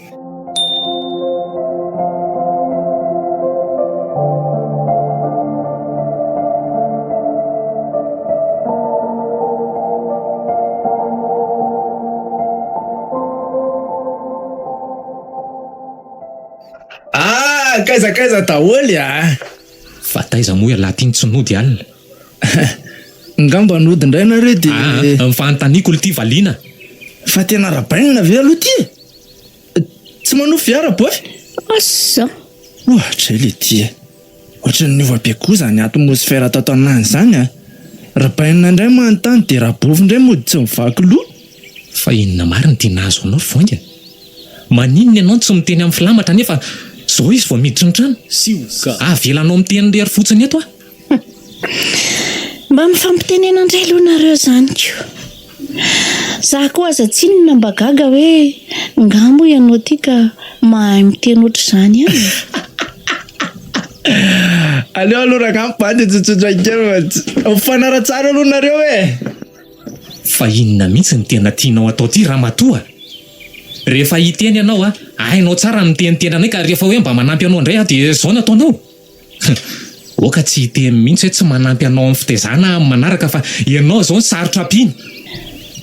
Ah, kaiza kaiza daholo ah. Fa taiza moa ialahy ty no tsy nody alina? Ngamba nody indray nareo de. Aa, ny fanontaniako lty valiana. Fa tena rabainina ve aloha ty e? Tsy manofy ve Raboafy? Asa. Ohatray le ty e! Ohatran'ny niova be koa izany atmosphère tato anany izany a! Rabainina indray manontany dia Rabofy indray mody tsy mivaky loha. Fa inona marina ity nahazo anao ry Voainga? Maninona ianao no tsy miteny amin'i Filamatra nefa zao izy vao miditra ny trano? Sioka. Avelanao miteny irery fotsiny eto aho. Mba mifampitenena indray aloha nareo zany ko. Za koa aza tsinona mba gaga hoe nga moa ianao ty ka mahay miteny ohatr'izany ihany e. Aleo aloha rangahy mibandy tsotsotra kely fa tsy mifanara-tsara aloha nareo e! Fa inona mihitsy no tena tianao atao ty ramatoa? Rehefa hiteny ianao a, hainao tsara ny miteniteny anay ka rehefa hoe mba manampy anao indray aho dia izao no ataonao? Aoka tsy hiteny mihitsy hoe tsy manampy anao amin'ny fitaizana aho amin'ny manaraka fa ianao izao no sarotra ampiana.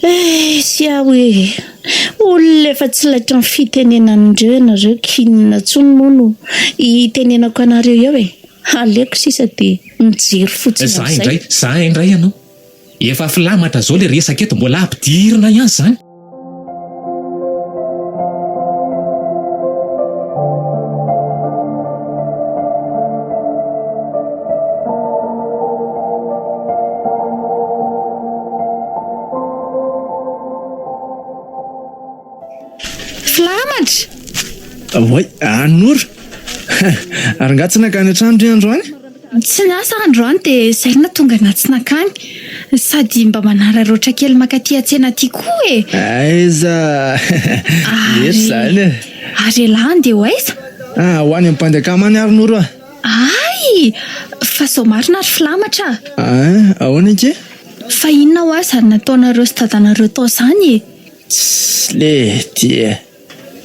Eiss aho e! Olona efa tsy laitran'ny fitenenan'ireo ianareo k'inona intsony moa no hitenenako anareo eo e! Aleoko sisa dia mijery fotsiny Za amin'izay. indray, za indray ianao. Efa filamatra izao ilay resaka eto, mbola ampidirina ihany izany. Filamatra! Oay, Anoro! Ary nga tsy nankany an-trano ry androany? Tsy niasa aho androany dia izay no nahatonga anah tsy nankany. Sady mba manararaotra kely mankaty an-tsena aty koa e! Aiza! Mety izany e! Ary elah andeha ho aiza? Ah, ho any amin'ny Mpanjakama any ary Noro a! Hay! Fa izao marina ry Filamatra a! Ah, ahoana akia? Fa inona hoa izany nataonareo sy dadanareo tao izany e? Tssy lety e!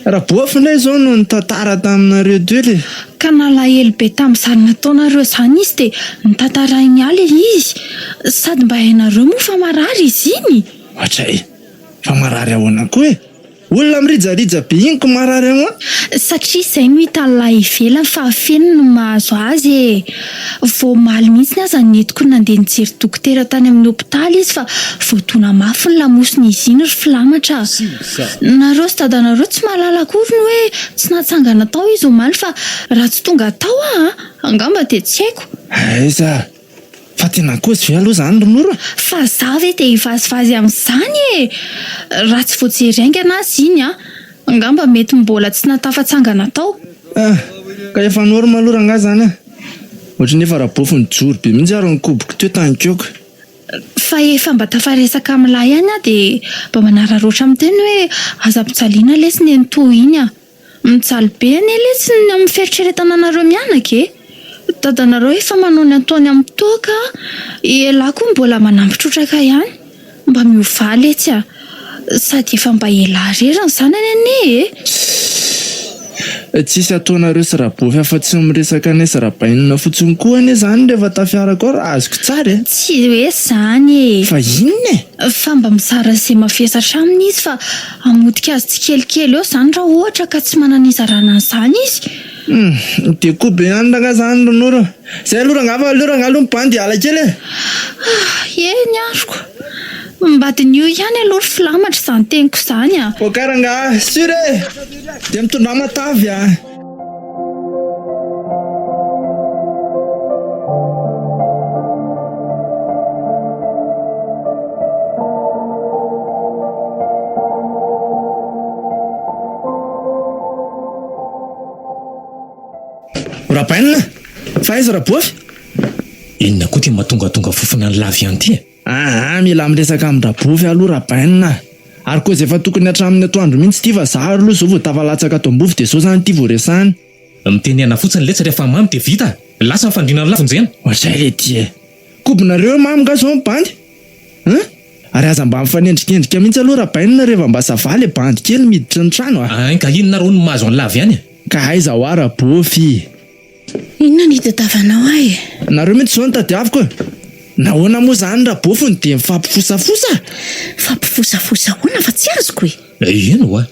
Raboafy indray izao no nitantara taminareo teo le. Ka nalahelo be tamin'izany nataonareo izany izy dia notantarainy ahy ilay izy. Sady mba hainareo moa fa marary izy iny. Ohatray! Fa marary ahoana koa e? Olona mirijarija be iny ko marary ahoana? Satria izay no hitan'lah ivelany fa afeniny ny mahazo azy e! Vao omaly mihitsiny aza nentiko nandeha nijery dokotera tany amin'ny hopitaly izy fa voadona mafy ny lamosin'izy iny ry filamatra a! Nareo sy dadanareo tsy mahalala akory ny hoe tsy natsangana tao izy omaly fa raha tsy tonga tao aho a! Angamba dia tsy haiko. Aiza! Fa tena kôzy ve aloha izany ry Noro a? Fa za ve dia hivazivazy amin'izany e! Raha tsy voajery haingana aza iny an! Angamba mety mbola tsy natafatsangana tao. Ah! Ka efa norme aloha rangahy izany an! Ohatran'ny efa rabofy nijoro be mihitsy ary ny koboko teo tany kioko. Fa efa mba tafaresaka amin'lah ihany aho dia mba manararaotra miteny hoe aza ampijaliana lesy nenitoa iny an! Mijaly be anie letsy ny amin'ny fieritreretana anareo mianaka e! Dadanareo efa manao ny ataony amin'ny toaka, elah koa mbola manampy trotraka ihany. Mba miovà letsy a! Sady efa mba elah irery ny zanany anie e! Tsisy ataonareo sy Rabofy afa-tsy ny miresaka anay sy Rabainina fotsiny koa anie izany rehefa tafiaraka ao raha azoko tsara e! Tsy hoe izany e! Fa inona e? Fa mba mizara izay mavesatra aminy izy fa Hamotika azy tsikelikely eo izany raha ohatra ka tsy manana hizarana an'izany izy. Hum, dia koa be ihany rangahy izany ry Noro a! Izay aloha rangahy fa aleo rangahy aloha mibandy hiala kely e! Ah, eny aroko. Mba diniho ihany aloha ry filamatra izany teniko izany a! Ok rangahy, sûr e! Dia mitondrà matavy a! Rabainina, fa aiza Rabofy? Inona koa ty mahatongatonga fofona an'i Lavy ihany ty e? Aa, mila miresaka amin-dRabofy aloha Rabainina a! Ary koa izay efa tokony hatramin'ny atoandro mihitsy ity fa za aloha izao vao tafalatsaka ato am-bofy dia izao izany ity vao resahina. Mitenena fotsiny letsy rehefa mamy dia vita! Lasa ny fandriana ny lavonjena! Ohatray le ty e! Kobonareo hoe mamy nga zao ny bandy? Hein? Ary aza mba mifanendrikendrika mihitsy aloha Rabainina rehefa mba ça va le bandy kely miditra ny trano a! Ein ka inona rô no mahazo an'i Lavy any e? Ka aiza hoa Rabofy? Inona no itadiavanao ahy e? Nareo mihitsy izao no tadiaviko e! Nahoana moa izany Rabofy no dia mifampifosafosa? Mifampifosafosa ahoana fa tsy azoko e! Eny hoa!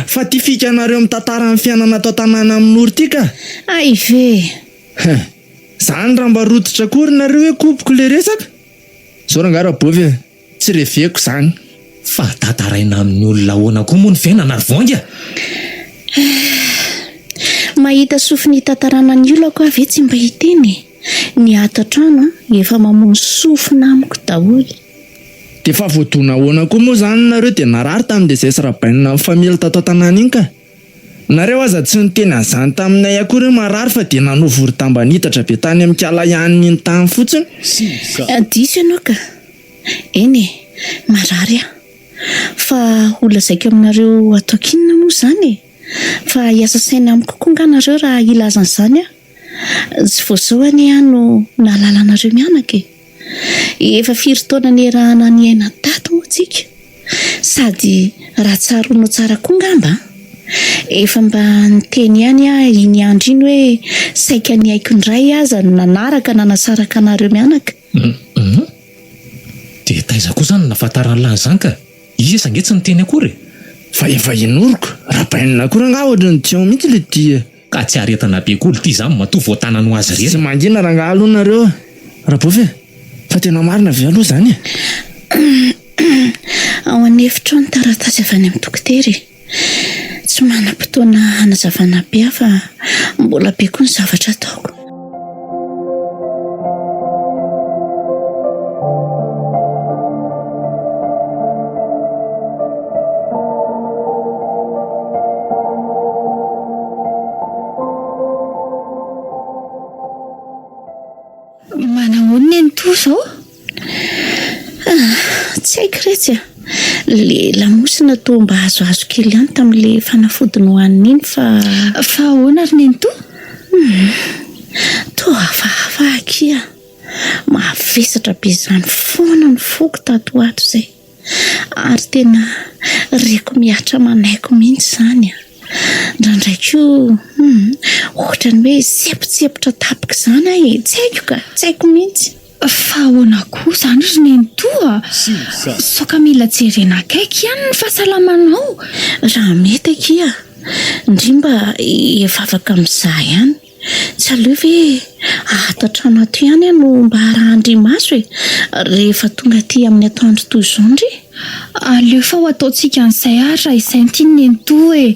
Fa ty fikanareo mitantara ny fiainana ato an-tanàna amin'i Noro ty ka! Hay ve e! Hein! Zany raha mba rototra akory nareo hoe koboko le resaka? Zao rangahy Rabofy e! Tsy reveko zany. Fa tantaraina amin'ny olona ahoana koa moa ny fiainana ry Voahangy a? Eh! Mahita sofina hitantarana ny olako aho ve tsy mba hiteny e? Ny ato an-trano an, efa mamono sofina amiko daholo. Dia fa voadona ahoana koa moa zany nareo dia narary tamin'ilay zay sy Rabainina nifamely tato an-tanàna iny ka? Nareo aza tsy niteny an'izany taminay akory hoe marary fa dia nanao vorodamba nitatra be tany amin'ny kala ihany iny tany fotsiny. Diso ianao ka! Eny e, marary aho. Fa ho lazaiko aminareo ataoko inona moa izany e? Fa hiasa saina amiko koa nga nareo raha hilaza an'izany aho? Tsy vao izao anie aho no nahalala anareo mianaka e! Efa firy taona niarahana niaina tato moa tsika? Sady raha tsaroanao tsara koa ngamba an! Efa mba niteny ihany aho iny andro iny hoe saika ny aiko indray aza no nanaraka nanasaraka anareo mianaka. Hum! Dia taiza koa izany no nahafantaran'i lahy an'izany ka? Izy aza ange tsy niteny akory e! Fa efa inoriko, rabainina koa rangaha ohatran'ny Dion mihitsy le dia. Ka tsy aretina be koa lty izany matoa voatanany ho azy irery. Tsy mangina rangaha aloha nareo a! Rabofy e! Fa tena marina ve aloha izany e? Ao an'efitra ao ny taratasy avy any amin'ny dokotera e! Tsy manam-potoana hanazavana be aho fa mbola be koa ny zavatra ataoko. Manahoana nenitoa izao? Ah, tsy haiko retsy a! Le lamosina toa mba azoazo kely ihany tamin'le fanafody nohanina iny fa. Fa ahoana ry nenitoa? Hum, toa hafahafa akia. Mavesatra be izany foana ny foko tato ho ato izay. Ary tena reko mihatra aman'aiko mihitsy izany an! Indraindray koa hum, ohatran'ny hoe sempontsempotra tampoka izany aho e! Tsy haiko ka, tsy haiko mihitsy. Fa ahoana koa izany ry nenitoa? nenitoa a! Sao ka mila jerena akaiky ihany ny fahasalamanao. Raha mety akia, ndry mba efa afaka mizaha ihany. Tsy aleo ve ato an-trano ato ihany aho no mba arahan-dry maso e! Rehefa tonga aty amin'ny atoandro toy izao ndry. Aleo fa ho ataontsika an'izay ary raha izay no tian'i Nenitoa e!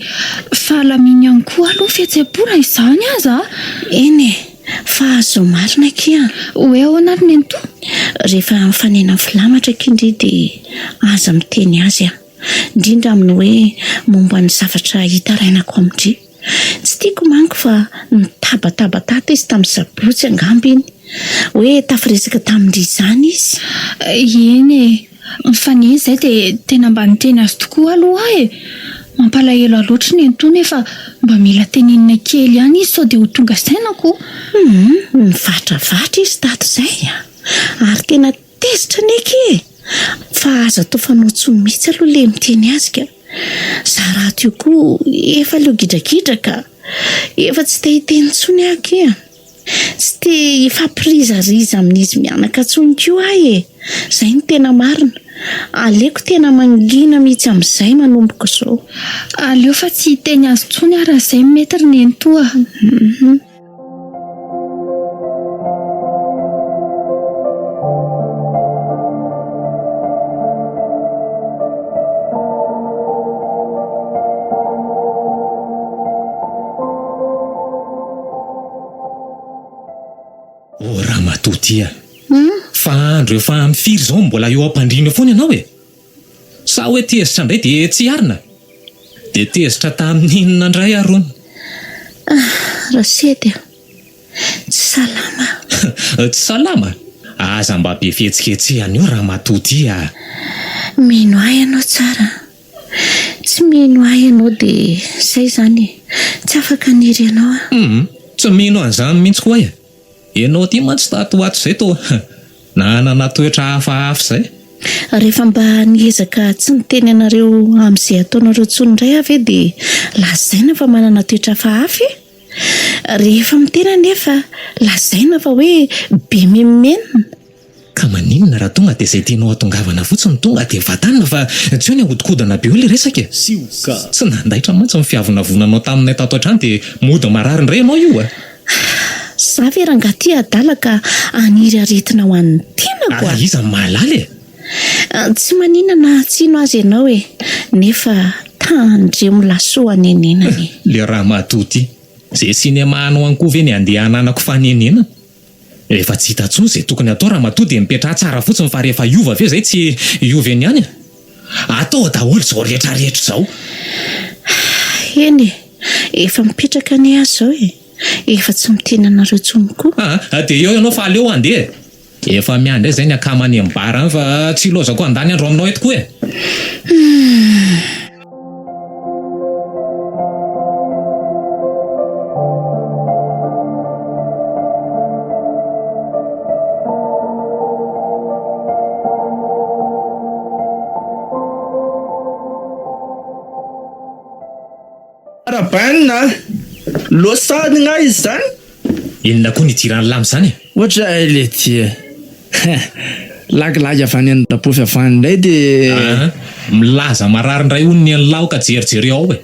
Fa alamino ihany koa aloha ny fihetseham-po na izany aza a! Eny e! Fa azo marina akia an! Hoe ahoana ary Nenitoa? Rehefa mifanena amin'ny filamatra akia ndry dia aza miteny azy aho. Indrindra amin'ny hoe momba ny zavatra hitarainako amin-dry. Tsy tiako manko fa nitabataba tato izy tamin'ny sabotsy angamba iny. Hoe tafiresaka tamin-dry izany izy. Eny e! Mifanena izay dia tena mba niteny azy tokoa aloha aho e! Mampalahelo ahy loatra nenitoa nefa mba mila tenenina kely ihany izy sao dia ho tonga saina ko! Hum, nivatravatra izy tato izay a! Ary tena tezitra anie akia e! Fa aza atao fanao intsony mihitsy aloha le miteny azy ka! Za rahateo koa efa leo gidragidra ka! Efa tsy te hiteny intsony aho akia! Tsy te hifampirizariza amin'izy mianaka intsony koa aho e! Izay no tena marina. Aleoko tena mangina mihitsy amin'izay manomboka izao. Aleo fa tsy hiteny azy intsony aho raha izay no mety ry nenitoa a! Oh ramatoa ty a! Fa andro efa amin'ny firy izao no mbola eo am-pandriana eo foana ianao e? Sa hoe tezitra indray dia tsy hiarina? Dia tezitra tamin'ny inona indray ary hono? Ah, Rasedy a! Tsy salama aho. Tsy salama? Aza mba be fihetsiketsehana eo ramatoa ty a! Mino ahy ianao tsara a! Tsy mino ahy ianao dia izay izany e! Tsy afaka haniry anao aho. Humm! Tsy mino an'izany mihitsy koa aho e! Ianao ity mantsy tato ho ato izay toa nanana toetra hafahafa izay. Rehefa mba niezaka tsy niteny anareo amin'izay ataonareo intsony indray aho ve dia lazaina fa manana toetra hafahafa e? Rehefa miteny anefa lazaina fa hoe be menomenona. Ka maninona raha tonga dia izay tianao hatongavana fotsiny tonga dia vatanina fa tsy hoe ny ahodikodina be eo ilay resaka e! Sioka. Tsy nandaitra mantsy ny fiavonavonanao taminay tato an-trano dia mody marary indray ianao io a! Za ve rangaha ty adala ka haniry aretina ho an'ny tenako a! Ary iza no mahalala e! Tsy maninona na tsy hino aza ianao e! Nefa tandremo lasoa hanenenana e! Le ramatoa ty! Ze cinéma anao any koa ve ny andeha hananako fanenenana? Rehefa tsy hita intsony izay tokony hatao ramatoa dia mipetraha tsara fotsiny fa rehefa hiova avy eo izay tsy hiova eny ihany e! Atao daholo izao rehetra rehetra izao. Eny e! Efa mipetraka anie aho izao e! Efa tsy miteny anareo intsony koa. Aa! Dia eo ianao fa aleo handeha e! Efa miandry ahy izay ny akama any amin'ny bar any fa tsy ilaozako handany andro aminao eto koa e! Humm! Rabainina a! Losady nga izy zany? Inona koa ny idiran'ny lamy zany e? Ohatray letia e! Lagilagy avy any an-dRabofy avy any indray dia. Aa! Milaza marary indray hono ny an'lah ka jerijereo ao e!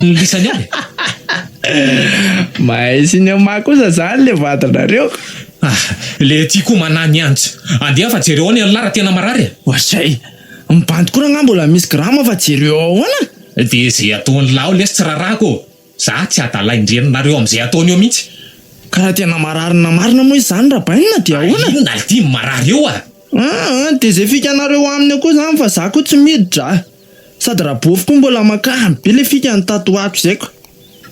Ny lisany ao e! Mahay cinéma kosa zany le vadinareo. Ah! Letia koa manahy ny antsy. Andeha fa jereo ao ny an'lah raha tena marary e! Ohatray! Ny bandy koa rangahy mbola misy grama fa jereo ao ahoana? Dia ze ataon'lah ao lesy tsy rarahako ô! Za tsy adalain-dreninareo amin'izay ataony eo mihitsy. Ka raha tena marary na marina moa izy izany Rabainina dia ahoana? Inona ity marary eo a! Aa dia izay fikanareo aminy eo koa izany fa za koa tsy miditra a! Sady Rabofy koa mbola makany be le fikany tato ho ato izay ko!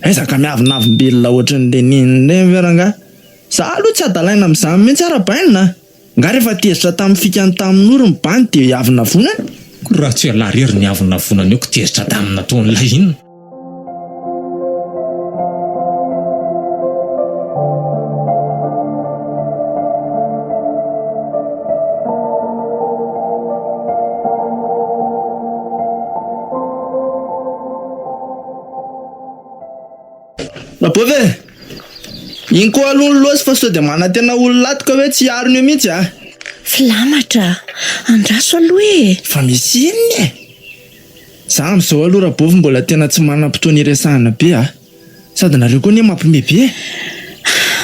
Aiza ka miavonavombelona ohatran'ny Lénine ireny ve rangahy? Za aloha tsy adalaina amin'izany mihitsy a Rabainina a! Nga rehefa tezitra tamin'ny fikany tamin'i Nory ny bandy dia hiavonavonany? Raha tsy ialahy rery ny avonavonany eo ko tezitra tamin'ny nataon'ilay inona? Rabovy e! Iny koa aloha ny lôsy fa sao dia manantena olona ato ka hoe tsy hiarina eo mihitsy a! Filamatra, andraso aloha e! Fa misy inona e? Za amin'izao aloha Rabovy mbola tena tsy manam-potoana hiresahana be a! Sady nareo koa anie mampime be e!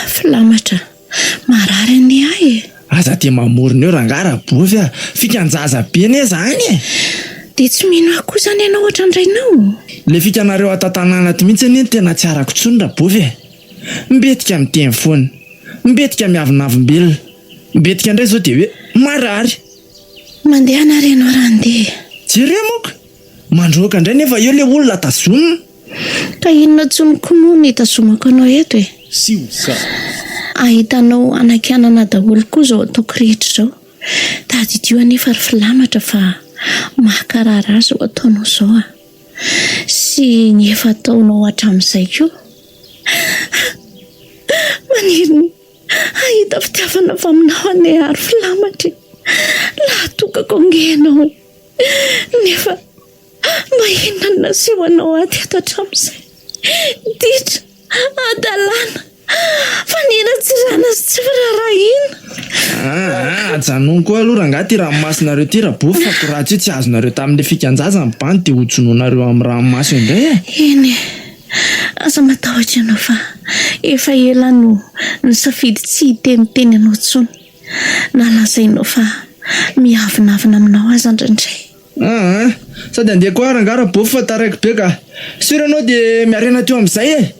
Filamatra, marary anie ahy e! Aza dia mamorona eo rangahy Rabovy a! Fikan-jaza be anie zany e! Dia tsy mino ahy koa izany ianao ohatran-drainao? Le fikanareo ato an-tanàna ato mihitsy anie no tena tsy arako intsony Rabovy e! Mbetika miteny foana, mbetika miavonavom-belona, mbetika indray izao dia hoe marary! Mandehana ary ianao raha handeha. Jereo moka! Mandroaka indray nefa eo le olona tazomina. Ka inona intsony koa moa no hitazomako anao eto e? Sioka. Ahitanao hanakianana daholo koa izao ataoko rehetra izao. Tadidio anefa ry filamatra fa maka raharaha izao ataonao izao a! Sy ny efa ataonao hatramin'izay koa. Maniry ny hahita fitiavana avy aminao anie aho ry filamatra e! Lahatokako ange ianao e! Nefa mba inona no nasehonao ahy teto hatramin'izay? Ditra, hadalana, faniratsirana sy tsy firaharahiana. Aa, ajanony koa aloha rangahy ity ranomasonareo ity Rabofy fa ko raha tsy hoe tsy azonareo tamin'ilay fikan-jaza ny bandy dia hojonoinareo amin'ny ranomaso indray e! Eny e, aza matahotra ianao fa efa ela aho no nisafidy tsy hiteniteny anao intsony. Na lazainao fa miavonavona aminao aza indraindray. Aa, sady andeha koa rangaha Rabofy fa taraiky be ka. Sur ianao dia miarena teo amin'izay e!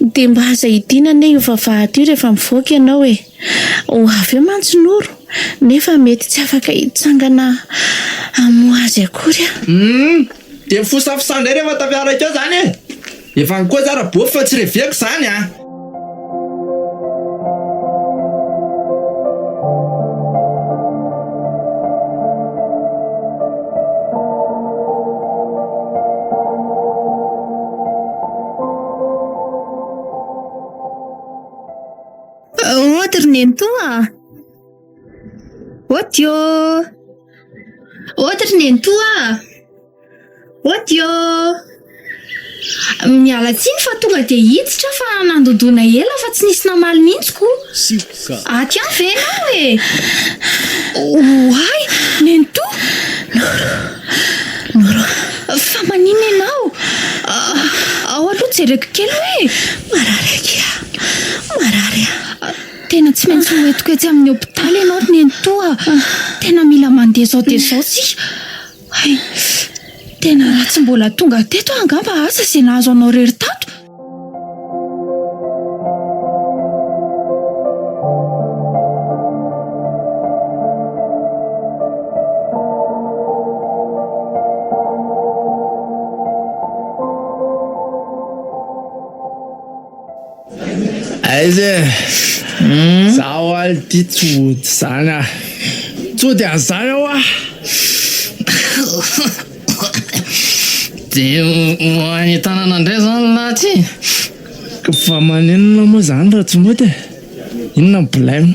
Dia mba aza hidiana anie io vavahady io rehefa mivoaka ianao e! Ho avy eo mantsy Noro, nefa mety tsy afaka hitsangana hamoha azy akory aho. Humm! Dia mifosafosa indray rehefa tafiaraka eo izany e! Efa nikoza Rabofy fa tsy reveko izany a! Ody ry nenitoa a! Ody ô! Ody ry nenitoa a! Ody ô! Miala tsiny fa tonga dia hiditra fa nandodona ela fa tsy nisy namaly mihitsy ko. Sioka. Aty ihany ve ianao e? Oay! Nenitoa! Noro! Noro! Fa maninona ianao? Ao aloha jereko kely hoe. Marary akia! Marary aho. Tena tsy maintsy ho entiko etsy amin'ny hopitaly ianao ry nenitoa. Tena mila mandeha izao dia izao isika. Hay! Tena raha tsy mbola tonga teto aho angamba asa izay nahazo anao irery tato. Aiza e! Zaho aly ty tsy hody zany ah! Tsy hody an'izany aho ah! Dia ho any an-tanana indray zany lahy ty? Fa maninona moa zany raha tsy mody e? Inona ny blème?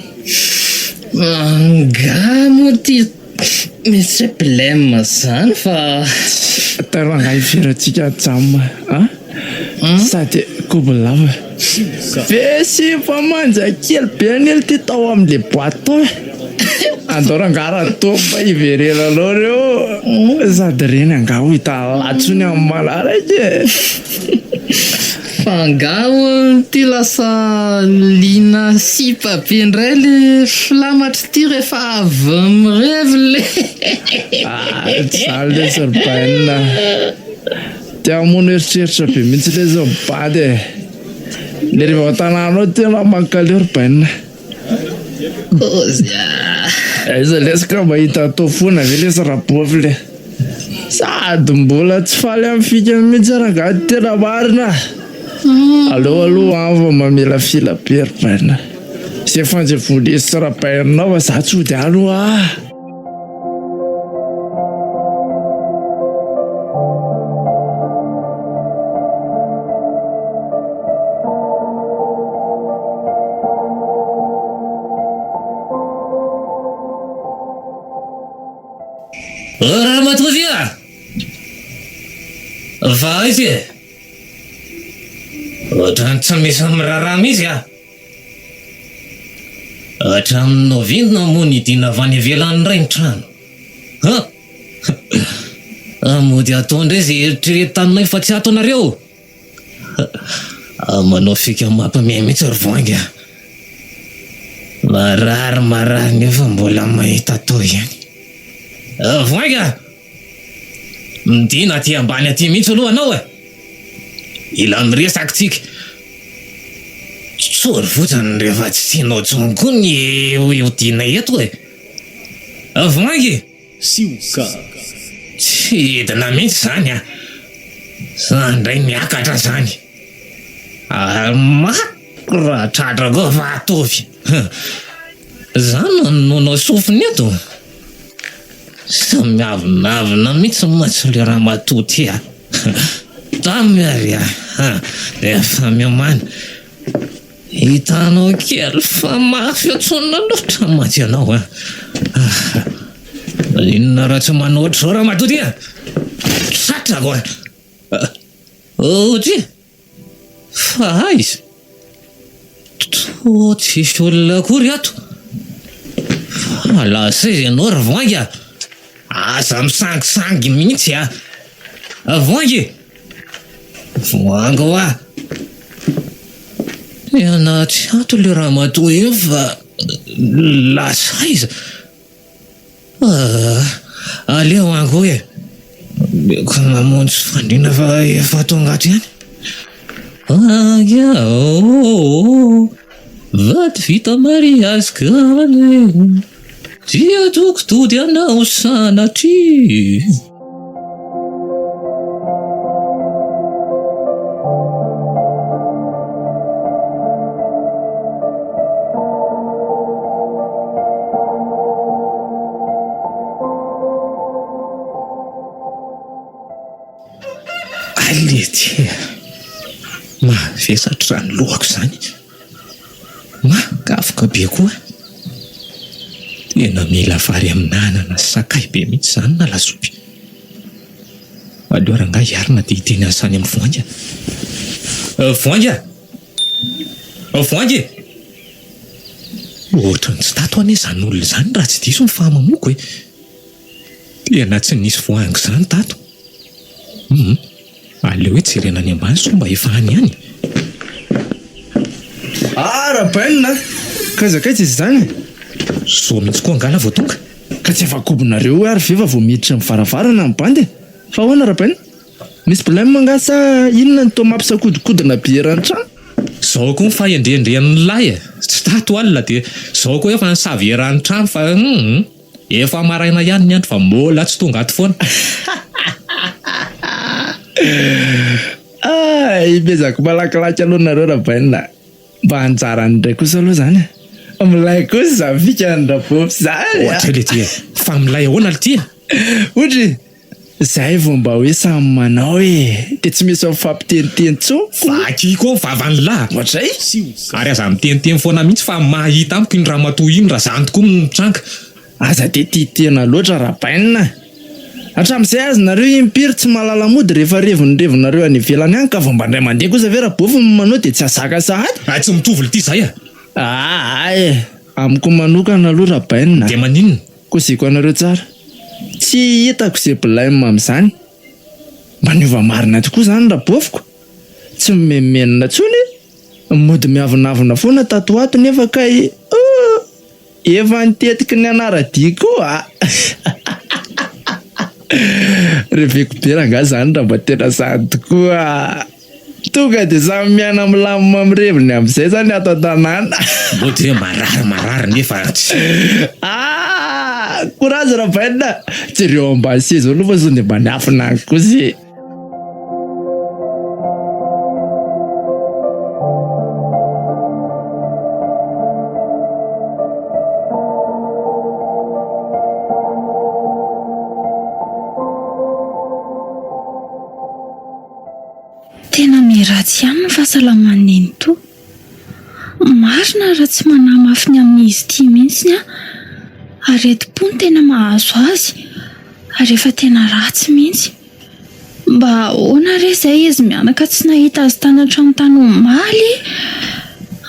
Angaha moa ty misy hoe blème zany fa. Taro angaha hiverentsika jam a! Sady kobo lava. Be sipa manja kely be anie ity tao amin'le boite tao e! Andao rangaha raha toa mba hiverenanao reo sady reny angaha ho hita latsony amin'ny manaraka e! Fa angaha hono ity lasa liana sipa be indray le filamatra ity rehefa avy mirevy le. Ah, tsy zany lesy ry bainina. Te hamono eritreritra be mihitsy lesy ry bady e. Le rehefa ao an-tanàna ao tena mankaleo ry bainina. Kôzy ah. Aiza lesy ka mahita atao foana ve lesy Rabofy le. Sady mbola tsy faly amin'ny fikany mihitsy rangahy tena marina. Aleo aloha any fa mamilafila be ry bainina. Izay fanjevoan'izy sy Rabainina ao fa za tsy hody any hoa. Ramatoa Via! Fa aiza e? Ohatran'ny tsy misy miraharaha mihitsy ah! Hatramin'ny oviana moa nidina avy any ivelany indray ny trano? Ha! Mody atao indray izay eritreretanay fa tsy ato nareo! Manao fika mampime mihitsy ry Voahangy a! Marary marary nefa mbola mahita atao ihany. Voahangy a! Midina aty ambany aty mihitsy aloha anao e! Mila miresaka tsika. Tsory fotsiny rehefa tsy tianao intsony koa ny hodiana eto e! Voahangy! Sioka. Tsy hidina mihitsy izany an! Za indray miakatra izany. Ary maty raha tratra koa fa ataovy. Za no nonao sofina eto. Sa miavonavona mihitsy mantsy le ramatoa ty a! Tamy ary a! Efa miomàna. Hitanao kely fa mafy antsonina loatra mantsy ianao a! Maninona raha tsy manao ohatr'izao ramatoa ty a! Tratrako a! Otria! Fa aiza? Toa tsisy olona akory ato. Fa lasa aiza ianao ry Voahangy a? Aza misangisangy mihitsy a! Voahangy e! Voahangy hoa! Tena tsy ato ilay ramatoa iny fa lasa aiza? Ah, aleo any koa e. Aleoko mamonjy fandriana fa efa tonga ato ihany. Aia ô, vady vita mariazy kany, dia toko tody anao sanatria. Alety e! Mavesatra izany lohako izany. Mahakafoka be koa. Tena mila vary amin'anana sy sakay be mihitsy izany na lasopy. Aleo rangahy hiarina dia hiteny an'izany amin'i Voahangy a! Voahangy a! Voahangy e! Ohatran'ny tsy tato anie izany olona izany raha tsy diso ny fahamamoako e! Tena tsy nisy voahangy izany tato. Hum, aleo hoe jerena any ambany sao mba efa any ihany. Ah Rabain a! Kaiza kaiza izy izany e? Zao mihitsy koa angaha vao tonga? Ka tsy afa-kobonareo ary ve fa vao miditra ny varavarana ny bandy e? Fa ahoana Rabain? Misy blème angaha sa inona no toa mampisakodokodona be eran'ny trano? Zao koa ny fahendrendren'ny lahy e! Tsy tato alina dia zao koa efa nisava eran'ny trano fa hum! Efa maraina ihany ny andro fa mbola tsy tonga ato foana. Ay, mezako malakilaky aloha nareo Rabain a! Mba anjarany indray kosa aloha zany e! Milay kosa izany fikan'i Rabofy zany a! Ohatray le ty e! Fa milay ahoana le ty e? Ohatry! Zay vao mba hoe samy manao e! Dia tsy misy mifampiteniteny intsony ko! Vakiko ao vavan'ny lahy! Ohatray! Ary aza miteniteny foana mihitsy fa mahita amiko iny ramatoa iny raha zany tokoa no mitranga. Aza dia tia tena loatra Rabain a! Hatramin'izay aza nareo impiry tsy mahalala mody rehefa revin'ny revinareo any ivelany any ka vao mba indray mandeha kosa ve Rabofy no manao dia tsy hahazaka sahady? Hay tsy mitovy lty zay a! Aa e! Amiko manokana aloha Rabain a! Dia maninona? Koziko anareo tsara. Tsy hitako ze blème amin'izany. Mba niova marina tokoa izany Rabofiko. Tsy mimenomenona intsony e! Mody miavonavona foana tato ho ato nefa kay euh! Efa nitetiky ny hanara-dia koa a! Reveko be rangahy izany raha mba tena zany tokoa a! Tonga dia samy miaina milamina mireviny amin'izay zany ato an-tanàna. Mody hoe marary marary nefa tsy. Ah! Courage Rabaina a! Jereo ambany seza aloha fa sao dia mba niafina any kosa e! Tena miharatsy ihany ny fahasalaman'i Nenitoa. Marina raha tsy manahy mafy ny amin'izy ity mihitsy aho. Aretim-po no tena mahazo azy ary efa tena ratsy mihitsy. Mba ahoana re izay izy mianaka tsy nahita azy tany an-trano tany omaly?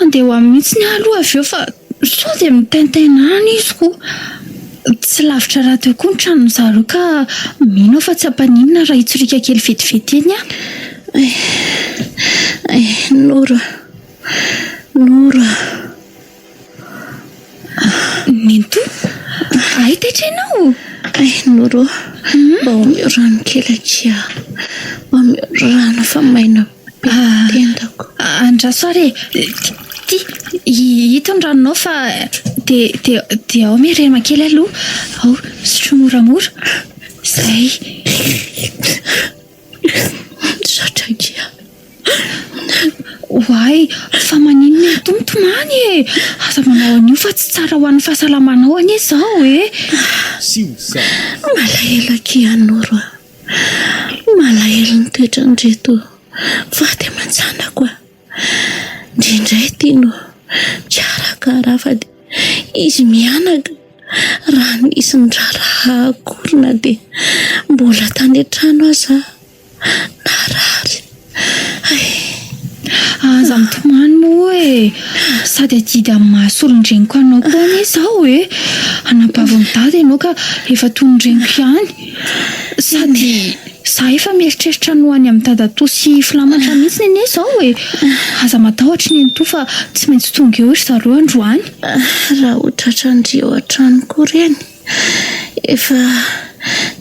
Handeha ho any mihitsy aho aloha avy eo fa. Sao dia mitaintaina any izy ko. Tsy lavitra rahateo koa ny tranon'i zareo ka mino aho fa tsy hampaninona raha hitsoriaka kely vetivety eny aho. Ay, ay, Noro a! Noro a! Nenitoa, ay taitra ianao? Ay, Noro, mba omeo rano kely akia. Mba omeo rano fa maina be ny tendako. Andraso ary e. Ty, ito ny ranonao fa dia, dia, dia ao mirema kely aloha. Ao, sotroy moramora. Izay. Misaotra akia. Oay, fa maninona ito mitomany e? Aza manao an'io fa tsy tsara ho an'ny fahasalamanao anie izao e. Sioka. Malahelo akia Noro a. Malahelo ny toetran'ireto vady aman-janako a. Indrindray ity no mikarakara fa dia izy mianaka raha nisy niraharaha akory na dia mbola tany an-trano aza narary. Hay! Aza mitomany moa e! Sady adidy amin'ny maha solon-dreniko anao koa anie izao e! Anabavin'i Dada ianao ka efa toy ny reniko ihany. Sady za efa mieritreritra ny ho any amin'i dadatoa sy filamatra mihitsy anie izao e! Aza matahotra nenitoa fa tsy maintsy tonga eo ry zareo androany. Raha ho tratran-dry ao an-trano koa ireny, efa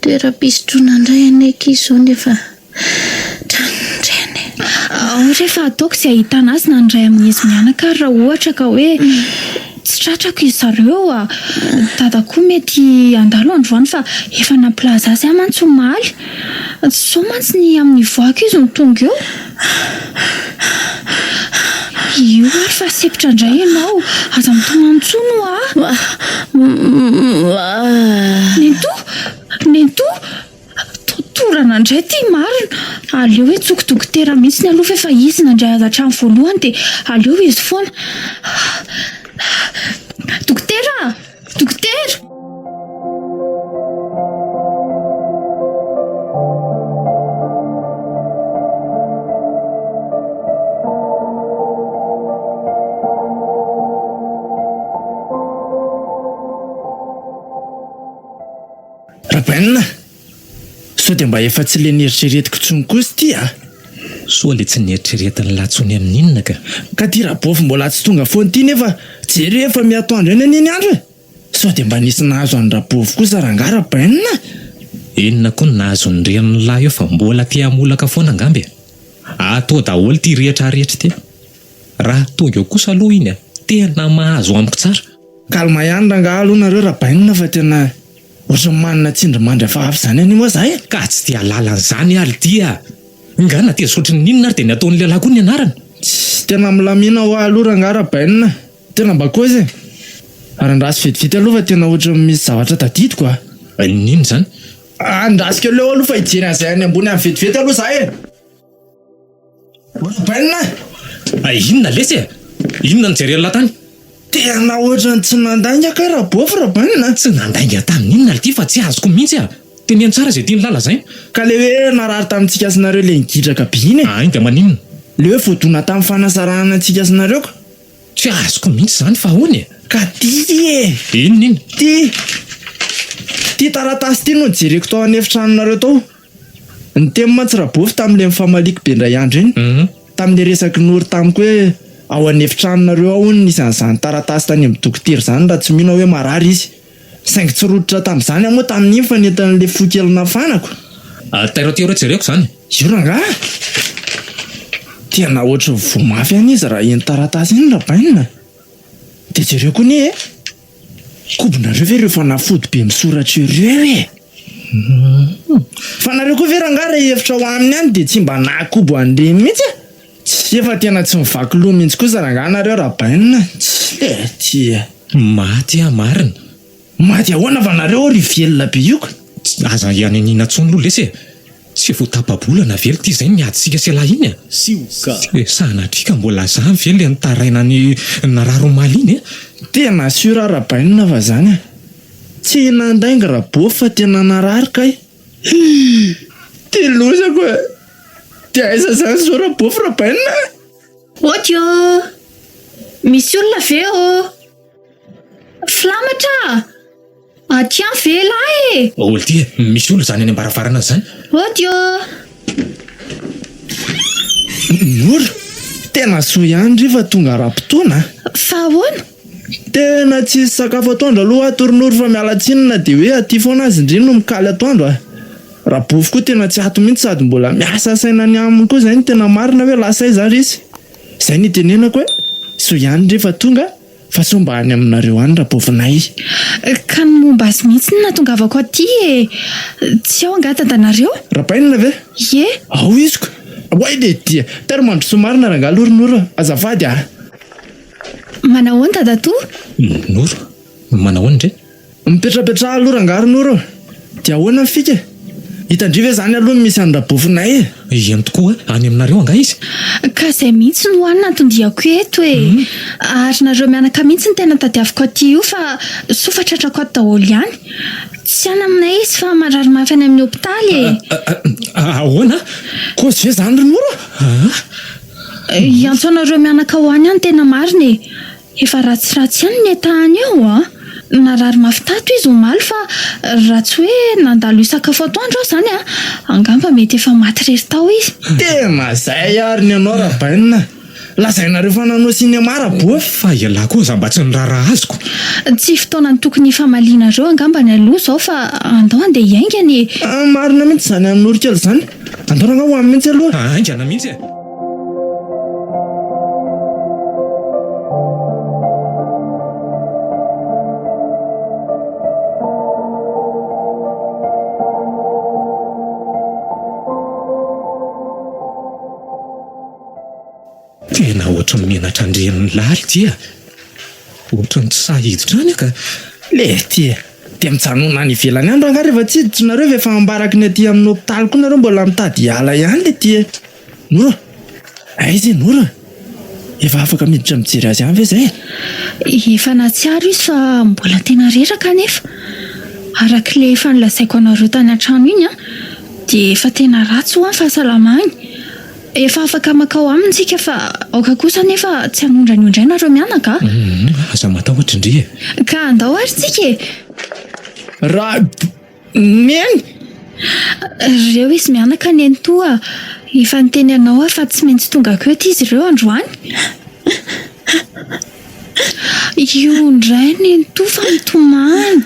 toeram-pisotroana indray anie akia izao nefa tranon'ireny e! Ao re fa ataoko izay ahitana azy na ny iray amin'izy mianaka ary raha ohatra ka hoe tsy tratrako izy zareo a! Dada koa mety handalo androany fa efa nampilaza azy aho mantsy omaly. Sao mantsy ny amin'ny voako izy no tonga eo. Io ary fa sempotra indray ianao, aza mitomany intsony hoa! Nenitoa! Nenitoa! Torana indray ity marina. Aleo hetsoko dokotera mihitsy aloha fa efa izy nandray azy hatramin'ny voalohany dia aleo izy foana. Dokotera a! Dokotera! Rabainina, sao dia mba efa tsy le neritreretiko intsony kosa ity a? Soa le tsy neritreretin'lah tsony amin'inona ka? Ka ty Rabofy mbola tsy tonga foana ity nefa jereo efa miha-atoandro eny anie ny andro e! Sao dia mba nisy nahazo an'i Rabofy kosa rangahy Rabainina a? Inona koa no nahazo ny renin'lah eo fa mbola te hamolaka foana angamba e? Atao daholo ity rehetra rehetra ity. Raha tonga eo kosa aloha iny a, tena mahazo amiko tsara. Calme ihany rangahy aloha nareo Rabainina fa tena ohatran'ny manana tsindrimandry hafahafa izany anie moa za e! Ka tsy dia halala an'izany ary ity a! Nga na tezitra ohatran'ny inona ary dia ny ataon'ny lehilahy koa ny anarana? Tsy tena milamina hoa aloha rangahy Rabainina, tena mba kozy e! Ary andraso vetivety aloha fa tena ohatran'ny misy zavatra tadidiko a! Inona izany? Andraso kely eo aloha fa hijery an'izay any ambony any vetivety aloha za e! Bainina a! Inona lesy e? Inona no jeren'lah tany? Tena ohatran'ny tsy nandainga kay Rabofy Rabainina a! Tsy nandainga tamin'inona lty fa tsy azoko mihitsy a! Teneno tsara izay tian'lah lazaina. Ka le hoe narary tamintsika sy nareo le nigidraka be iny e! Ain dia maninona? Le hoe voadona tamin'ny fanasarahana antsika sy nareo ka! Tsy azoko mihitsy izany fa ahoana e? Ka ty e! Inona iny? Ty! Ty taratasy ity no nojereko tao an'efitranonareo tao. Niteny mantsy Rabofy tamin'ilay nifamaliako be indray andro iny, tamin'ilay resak'i Nory tamiko hoe ao an'efitranonareo ao hono nisy an'izany taratasy tany amin'ny dokotera izany raha tsy mino aho hoe marary izy. Saingy tsy rototra tamin'izany aho moa tamin'iny fa nentin'ilay fo kely nafanako. Tairo aty aloha jereko izany. Io rangahy! Tena ohatry ny voa mafy ihany izy raha iny taratasy iny Rabainina. Dia jereo koa anie e! Kobonareo ve ireo fanafody be misoratra ireo e? Fa nareo koa ve rangahy raha hevitra ho aminy any dia tsy mba nahakobo an'ireny mihitsy e? Tsia fa tena tsy mivaky loha mihitsy kosa rangahy nareo Rabainina. Tsia tsia. Maty aho marina. Maty ahoana fa nareo ry velona be io ka. Aza ianiniana intsony aloha lesy e! Tsy vao tapa-bolana ve lty izay ny adintsika sy ialahy iny e? Sioka. Sanatria ka mbola zany ve le nitaraina ny narary omaly iny e? Tena sûr aho Rabainina fa zany e! Tsy nandainga Rabofy fa tena narary kay! Hii! Ty lozako e! Ty aiza zany zao Rabofy Rabainina a! Audio! Misy olona ve ô? Filamatra a! Aty an ve lahy e! Ol ty e! Misy olona izany any am-baravarana izany. Ody ô! Noro, tena soa ihany ry fa tonga ara-potoana a! Fa ahoana? Tena tsisy sakafo atoandro aloha ato ry Noro fa miala tsiny na dia hoe aty foana aza ndry no mikaly atoandro a! Rabofy koa tena tsy ato mihitsy sady mbola miasa saina ny aminy koa izay no tena marina hoe lasa aiza ary izy? Izay no itenenako hoe soa ihany ry fa tonga Fa sao mba any aminareo any Rabovinay? Ka ny momba azy mihitsy no nahatongavako aty e! Tsy ao angaha dadanareo? Rabainina ve? Ie. Ao izy ko! Oay le dia! Tary mandrosoa marina rangahy aloha ry Noro a! Azafady a! Manahoana dadatoa? Noro, manahoana ndry? Mipetrapetraha aloha rangahy ry Noro a! Dia ahoana ny fika e? Hitan-dry ve izany aloha ny misy an-dRabofinay e? Eny tokoa, any aminareo angaha izy? Ka izay mihitsy no hany nantondiako eto e! Ary nareo mianaka mihitsy no tena tadiaviko aty io fa soa fa tratrako ato daholo ihany. Tsy any aminay izy fa marary mafy any amin'ny hopitaly e! Ahoana? Kôzy ve izany ry Noro a? Hiantso anareo mianaka ho any aho ny tena marina e! Efa ratsiratsy ihany ny état-ny eo an! Narary mafy tato izy omaly fa raha tsy hoe nandalo hisakafo atoandro aho izany an, angamba mety efa maty irery tao izy. Tena zay ary ny anao Rabainina! Lazainareo fa nanao cinéma Rabofy! Fa ialahy koa aza mba tsy niraharaha azoko! Tsy fotoanan'ny tokony hifamalianareo angambany aloha izao fa andao handeha hiaingana e! Marina mihitsy izany an'i Noro kely izany! Andao rangahy ho any mihitsy aloha! Haingana mihitsy e! Tena ohatran'ny menatra an-dreniny lahy ity a! Ohatran'ny tsy sahy hiditra any aho ka! Lety e! Dia mijanona any ivelany any rangahy rehefa tsy hiditra nareo fa efa ambaraky ny aty amin'ny hopitaly koa nareo mbola mitady hiala ihany lety e! Noro a! Aiza i Noro a? Efa afaka miditra mijery azy ihany ve izay e? Efa nahatsiaro izy fa mbola tena reraka anefa. Araka ilay efa nolazaiko anareo tany an-trano iny an, dia efa tena ratsy ho'a ny fahasalamany. Efa afaka mankao aminy isika fa aoka kosa anefa tsy hanondrana io indray nareo mianaka a! Humm, aza matahotra ndry e! Ka andao ary tsika e! Ra. Neny! Reo izy mianaka nenitoa, efa niteny anao aho fa tsy maintsy tonga ko eto izy ireo androany. Io indray nenitoa fa mitomany.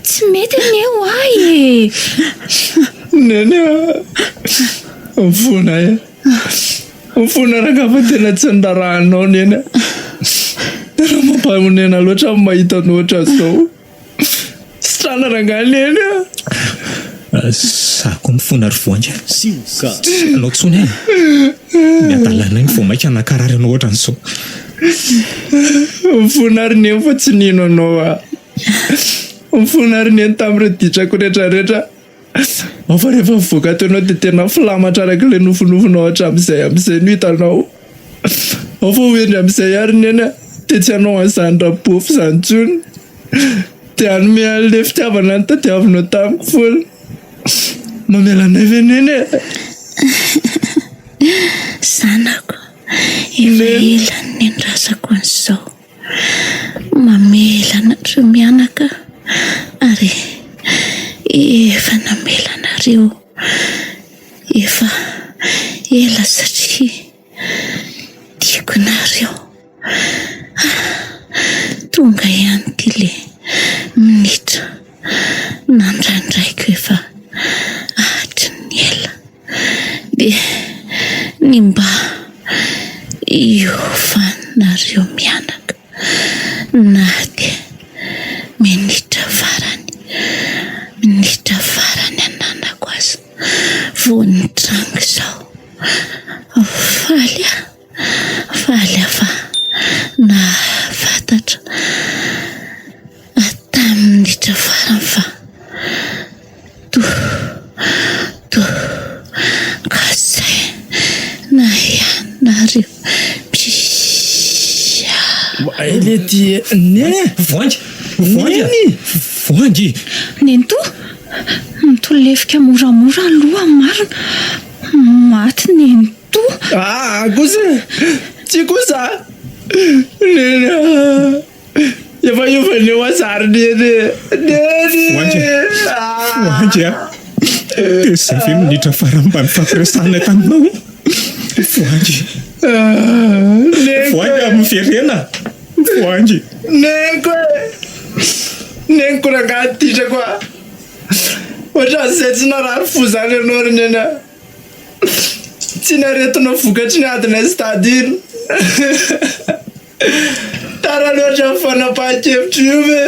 Tsy mety anie ho ahy e! Neny a! Mifona e! Mifona rangahy fa tena tsy niraharahanao neny a! Tena mampahonena loatra ny mahita anao ohatran'izao. Sitrana rangahy Neny a! Za koa mifona ry Voahangy a! Tsy anao intsony e! Ny hadalana iny vao mainka nankarary anao ohatran'izao. Mifona ry Neny fa tsy nino anao aho. Mifona ry Neny tamin'ireo ditrako rehetrarehetra. Ao fa rehefa mivoaka ato ianao dia tena filamatra araka ilay nofinofinao hatramin'izay amin'izay no hitanao. Ao fa ho hendry amin'izay ary Neny a! Dia tsy hanao an'izany rabofy izany intsony. Dia hanome an'ilay fitiavana notadiavinao tamiko foana. Mamela anay ve Neny e? Zanako, efa ela no niandrasako an'izao. Mamela anareo mianaka ary efa namela anareo efa ela satria tiako nareo. Tonga ihany ity le minitra nandrandraiko efa hatry ny ela. Dia ny mba hiovanareo mianaka na dia minitra farany, minitra farany ananako aza vao nitranga izao. Faly aho, faly aho fa nahafantatra tamin'ny minitra farany fa To to kasaina ianareo pia. Oay lety e! Neny e! Voahangy! Voahangy a! Neny! Voahangy! Nenitoa, mitolefika moramora aloha marina, maty nenitoa. Aa kosa e! Tsy kosa! Neny a! Efa hiova ny eo azary neny e! Neny! Voahangy a! Voahangy a! Dia izay ve minitra farany mba nifampiresahanay taminao? Voahangy! Neniko Voahangy e! a! Miverena! Voahangy! Neniko e! Neniko rangahy titrako a! Ohatran'izay tsy narary fo izany ianao ry Neny a! Tsy ny aretina vokatry ny adinay sy dada iny. Tara loatra ny fanapahan-kevitro io ve?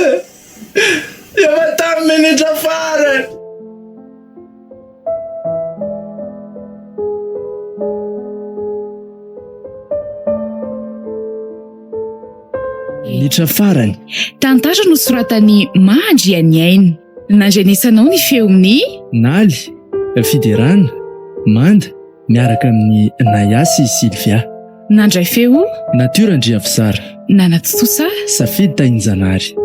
Efa tamin'ny minitra farany. Minitra farany. Tantara nosoratan'i Maha Andrianiaina. Nandrenesanao ny feon'i. Naly, Fiderana, Manda, miaraka amin'i Naya sy Sylvia. Nandray feo. Nature Andriavizara. Nanatontosa. Safidy Tahinjanahary.